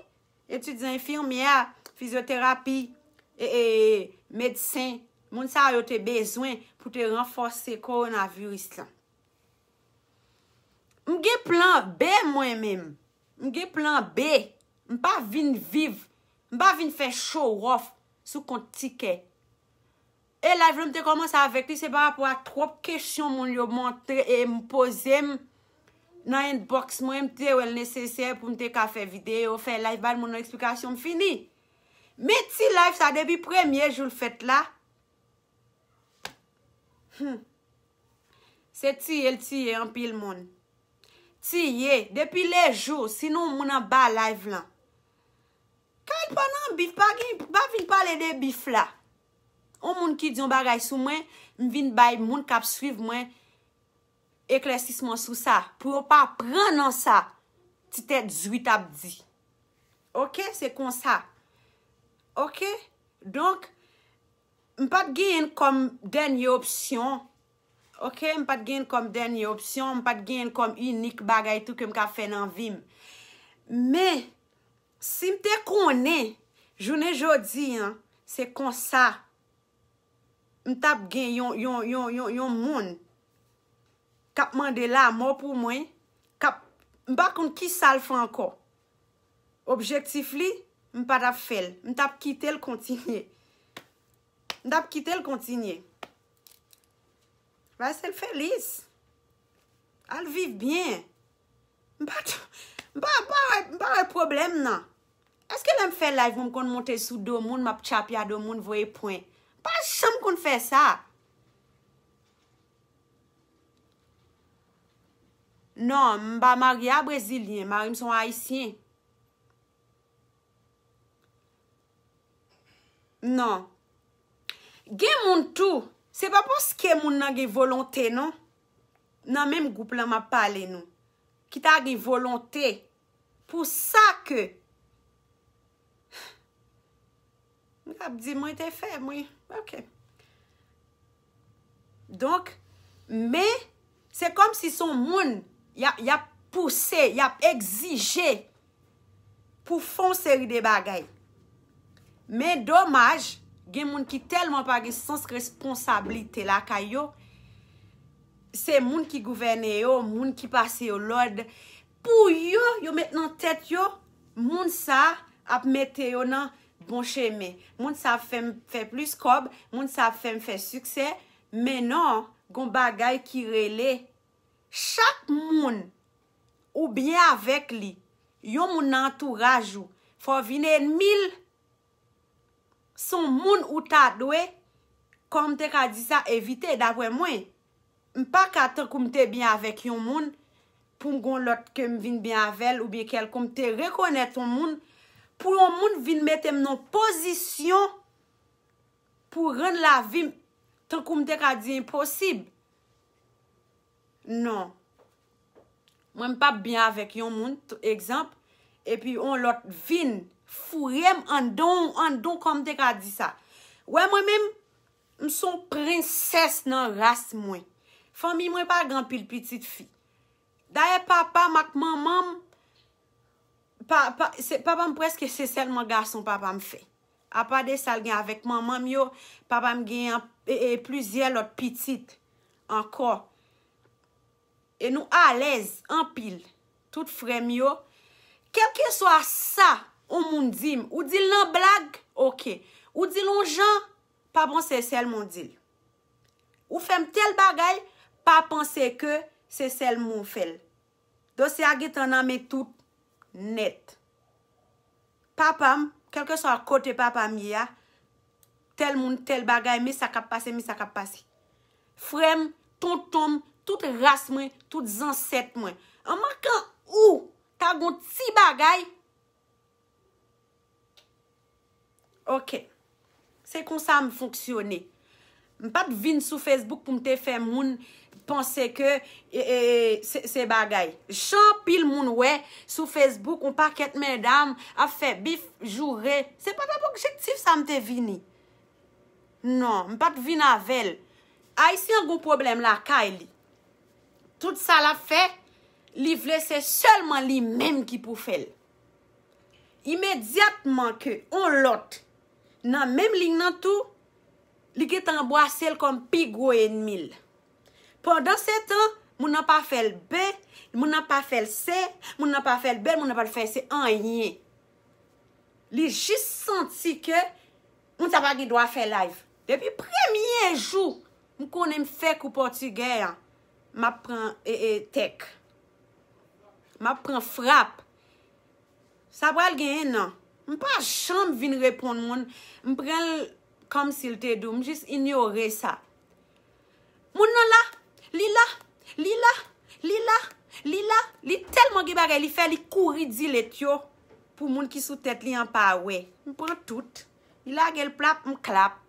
Etidyan, enfimyè a, fizyoterapi, e, e, medsen. Moun sa yo te bezwen pou te ranfòse kowonaviris lan. M gen plan B mwen menm. M gen plan B. M pa vin viv. M pa vin fè show off sou kont Tikè. E live la m te kòmanse avèk li, se pa rapò a twòp kesyon moun yo montre e m poze m nan inbox mwen, m te wè l nesesè pou m te ka fè videyo, fè live, bay moun nan eksplikasyon, m fini. Men ti live sa depi premye jou l fèt la, hmm, se tiye l tiye anpil moun. Tiye, depi lejou, si nou moun anba live lan, kay pa nan bif, pa gen, pa vin pale de bif la. On moun ki di yon bagay sou mwen, m vin bay moun k ap swiv mwen eklèsisman sou sa, pou yo pa pran nan sa ti tèt zwit ap di. Oke, se konsa. Oke? Donk, m pa t genyen l kòm dènye opsyon. Oke, m pa t genyen l kòm dènye opsyon, m pa t genyen l kòm inik bagay tou ke m ka fè nan vi m. Men, si m te konnen, jounen jodi an, se konsa, m t ap gen yon, yon, yon, yon, yon moun k ap mande lamò pou mwen, k ap, m pa konn ki sa l fè ankò. Objektif li, m pa t ap fè l. M t ap kite l kontinye. M t ap kite l kontinye. Lese l feliz. Al viv byen. M pa t-, m pa, m pa wè, m pa wè pwoblèm nan. Èske lè m fè live, mwen m konn monte sou do moun, m ap tchapya do moun, voye pwen? M pa janm konn fè sa. Non, m pa marye a Brezilyen, mari m se yon Ayisyen. Non. Gen moun tou, se pa paske moun nan gen volonte non. Nan menm gwoup lan m ap pale nou. ki ta gen volonte pou sa ke m ap di mwen te fè, mwen, ok. Donk, men, se kòmsi se yon moun, y ap, y ap pouse, y ap egzije pou fè yon seri de bagay. Men domaj, gen moun ki tèlman pa gen sans responsablite lakay yo, se moun ki gouvène yo, moun ki pase yo lòd. Pou yo, yo met nan tèt yo, moun sa ap mete yo nan bon chemen. Moun sa ap fè m fè plis kòb, moun sa ap fè m fè siksè. Men non, gon bagay ki rele chak moun ou byen avèk li, yon moun nan antouraj ou, fò w vin enmi l. Se yon moun ou ta dwe, kòm m te ka di sa, evite, daprè mwen. M pa ka tankou m te byen avèk yon moun, pou m gon lòt ke m vin byen avè l, oubyen kèlkonk m te rekonèt yon moun, pou yon moun vin mete m nan pozisyon pou rann lavi m, tankou m te ka di, enposib. Non. Mwen, m p ap byen avèk yon moun, t-, egzanp, epi yon lòt vin foure m anndan, anndan, kòm m te ka di sa. Wè, mwen menm, m se yon prensès nan ras mwen. Fanmi mwen pa gen anpil pitit fi. Dayè, papa m ak manman m, pa, pa, se, papa m prèske se sèlman gason papa m fè. Apa de sa l gen avèk manman m yo, papa m gen an, e, e, plizyè lòt pitit ankò. E nou alèz anpil. Tout frè m yo, kèlkeswa sa yon moun di m, ou di l nan blag, ok. Ou di l yon jan, pa panse sèlman w di l. Ou fè m tèl bagay, pa panse ke se sèlman w fè l. Dosye a gentan nan men tout nèt. Papa m, kèlkeswa kote papa m ye a, tèl moun, tèl bagay, men sa k ap pase, men sa k ap pase. Frè m, tonton m, tout ras mwen, tout zansèt mwen. An mankan ou ta gon ti bagay, ok. Se konsa m fonksyone. M pa t vin sou Facebook pou m te fè moun panse ke, e, e, se, se bagay. Jan anpil moun wè sou Facebook, yon pakèt medam ap fè bif, joure. Se pa t ap objektif sa m te vini. Non, m pa t vin avè l. Ayisyen an gon pwoblèm lakay li. Tout sa l ap fè, li vle se sèlman li menm ki pou fè l. Imedyatman ke on lòt nan menm liy nan tou, li gentan anbwase l kòm pi gwo ènmi l. Pandansetan, moun nan pa fè l B, moun nan pa fè l C, moun nan pa fè l B, moun nan pa fè C anyen. Li jis santi ke moun sa pa gen dwa fè live. Depi premye jou m konnen m fè kou pòtigè a, m ap pran, e, e, tèk. M ap pran frap. Sa pral gen en an. M pa janm vin reponn moun. M pran l kòmsi l te dou. M jis inyore sa. Moun nan la, li la, li la, li la, li la. Li tèlman gen bagay li fè, li kouri delete yo pou moun ki sou tèt li an pa wè. M pran tout. Li lage l plap, m klap.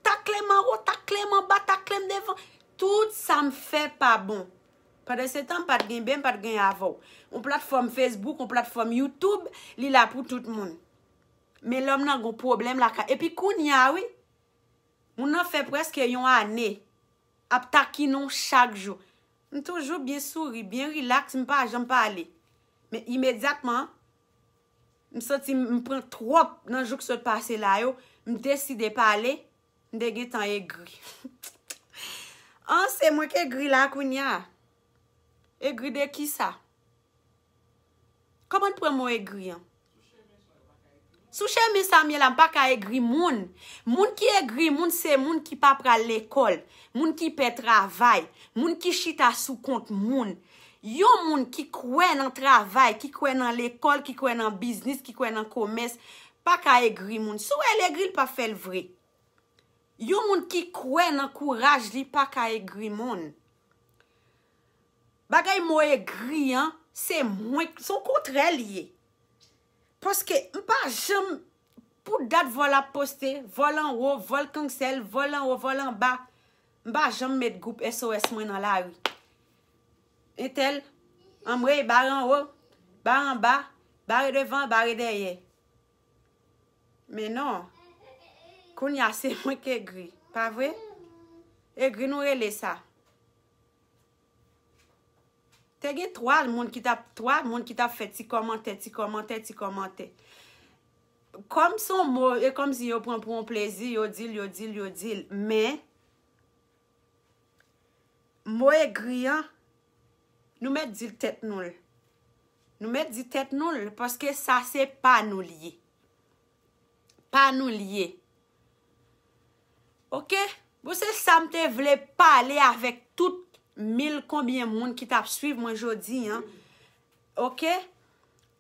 Takle m anwo, takle m anba, takle m devan. Tout sa m fè pa bon. Pandansetan, m pa t gen B, m pa t gen avè w. On platfòm Facebook, on platfòm YouTube, li la pou tout moun. Men lòm nan gon pwoblèm lakay. Epi kounye a, wi, moun nan fè prèske yon ane ap takinen w chak jou. M toujou byen souri, byen rilaks, m pa janm pale. Men imedyatman, m santi m, m pran twòp nan jou k sot pase la yo, m deside pale, m te gentan egri. An, se mwen k egri la kounye a. Egri de kisa? Kòman n pran mo egri an? Sou chemen sa m ye la, m pa ka egri moun. Moun ki egri moun, se moun ki pa pral lekòl, moun ki pè travay, moun ki chita sou kont moun. Yon moun ki kwè nan travay, ki kwè nan lekòl, ki kwè nan biznis, ki kwè nan komès, pa ka egri moun. Si w wè l egri, l pa fè l vre. Yon moun ki kwè nan kouraj li pa ka egri moun. Bagay mo egri an, se mwen, se yon kontrè li ye. Paske m pa janm, pou dat vòl ap poste, vòl anwo, vòl kanksèl, vòl anwo, vòl anba, m pa janm met gwoup S O S mwen nan lari. Entèl, Anmwey, bare anwo, bare anba, bare devan, bare dèyè. Men non. Kounye a se mwen k egri, pa vre? Egri nou rele sa. Te gen twa moun ki t ap, twa moun ki t ap fè ti kòmantè, ti kòmantè, ti kòmantè. Kòm se yon mo, e kòmsi yo pran pou yon plezi, yo di l, yo di l, yo di l. Men, mo egri an, nou mèt di l tèt nou l. Nou mèt di tèt nou l, paske sa se pa nou l ye. Pa nou l ye. Oke? Bon, se sa m te vle pale avèk tout mil konbyen moun ki t ap swiv mwen jodi an. Oke?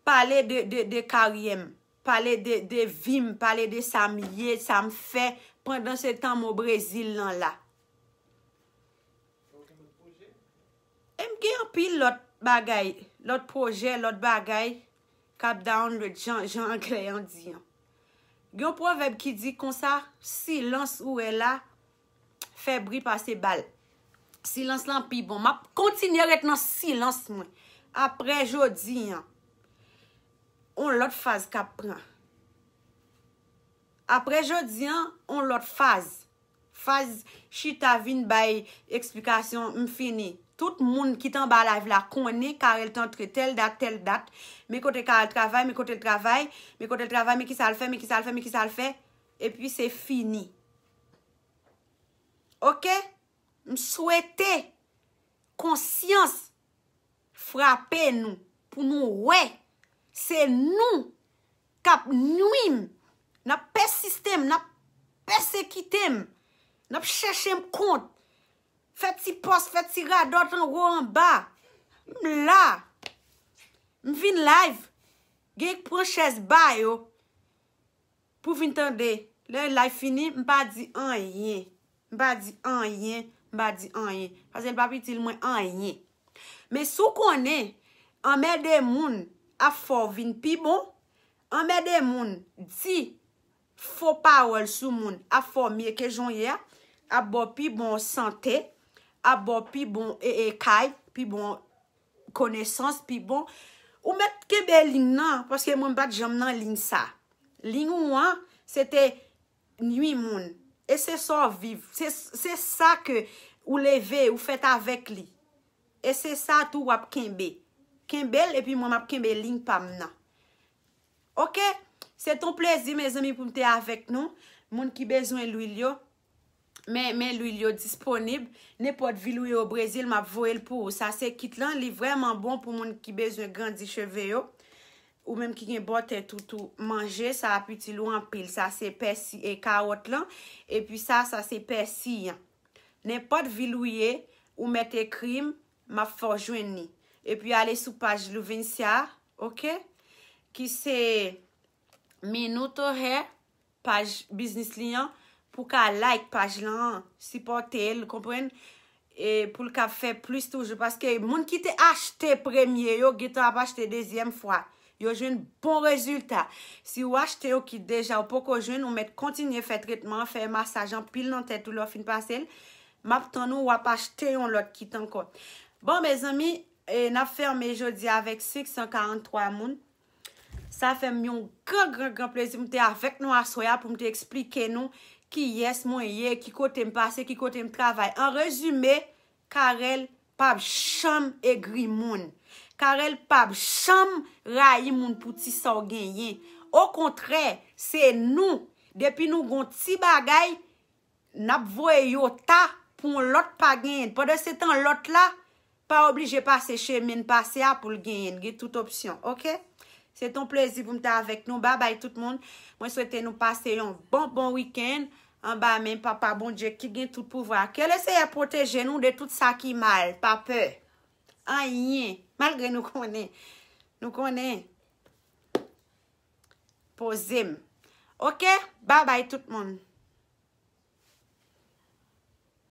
Pale de, de, de karyè m. Pale de, de vi m. Pale de sa m ye, sa m fè. Pandan se tan m o Brezil lan la. E m gen anpil lòt bagay, lòt pwojè, lòt bagay k ap download, jan, jan anglè an di an. Gen yon pwovèb ki di konsa, silans ou wè la, fè bri pase bal. Silans lan pi bon. M ap kontinye ret nan silans mwen. Apre jodi an, on lòt faz k ap pran. Apre jodi an, on lòt faz. Faz chita vin bay eksplikasyon, m fini. Tout moun ki t anba live la konnen Carel t antre tèl dat, tèl dat. Men kote Carel travay, men kote l travay, men kote l travay, men kisa l fè, men kisa l fè, men kisa l fè. Epi se fini. Oke? M swete konsyans frape nou, pou nou wè se nou k ap nwi m, n ap pèsiste m, n ap pèsekite m, n ap chèche m kont, fè ti pòs, fè ti radòt anwo anba. M la. M vin live. Gen k pran chèz ba yo pou vin tande. Lè live fini, m pa di anyen. M pa di anyen. M pa di anyen. Paske l p ap itil mwen anyen. Men si w konnen, anmède moun ap fè w vin pi bon, anmède moun di fo pawòl sou moun ap fè w mye ke jan w ye a, ap ba w pi bon sante, ap ba w pi bon e, e, kay, pi bon konesans, pi bon. Ou mèt kenbe liy nan, paske mwen m pa t janm nan liy sa. Liy ou an, se te nwi moun. E se sa w viv. Se, se sa ke ou leve, ou fèt avèk li. E se sa tou w ap kenbe. Kenbe l, epi mwen m ap kenbe liy pa m nan. Oke? Se t on plezi, mezanmi, pou m te avèk nou. Moun ki bezwen lwil yo, men, men lwil yo disponib. Nenpòt vil ou ye o Brezil, m ap voye l pou ou. Sa se kit lan, li vrèman bon pou moun ki bezwen grandi cheve yo. Ou menm ki gen bòtè tou, tou manje, sa ap itil ou anpil. Sa se pèsi e kawòt lan. Epi sa, sa se pèsi an. Nenpòt vil ou ye, ou mèt ekri m, m ap fè w jwenn li. Epi ale sou paj Louvencia, oke? Ki se Minuto Hair, paj biznis li an, pou ka like paj lan, sipòte l, konprann? E pou l ka fè plis toujou, paske moun ki te achte premye yo, gentan ap achte dezyèm fwa. Yo jwenn bon rezilta. Si w achte yon kit deja, ou poko jwenn, ou mèt kontinye fè tretman an, fè masaj anpil nan tèt ou lè w fin pase l. M ap tann ou, w ap achte yon lòt kit ankò. Bon, mezanmi, e, n ap fèmen jodi avèk senk san karant twa moun. Sa fè m yon gran, gran, gran plezi pou m te avèk nou aswè a, pou m te eksplike nou kiyès mwen ye, ki kote m pase, ki kote m travay. An rezime, Carel p ap janm egri moun. Carel p ap janm rayi moun pou ti sa w genyen. Okontrè, se nou, depi nou gon ti bagay, n ap voye yo ta pou yon lòt pa genyen. Pandan se tan lòt la, pa oblije pase chemen n pase a pou l genyen. Gen tout opsyon, oke? Se t on plezi pou m te avèk nou. Babay tout moun. Mwen swete nou pase yon bon, bon wikenn anba men Papa Bondye ki gen tout pouvwa. Ke Leseyè pwoteje nou de tout sa ki mal. Pa pè. Anyen. Malgre nou konnen. Nou konnen. Poze m. Oke? Babay tout moun.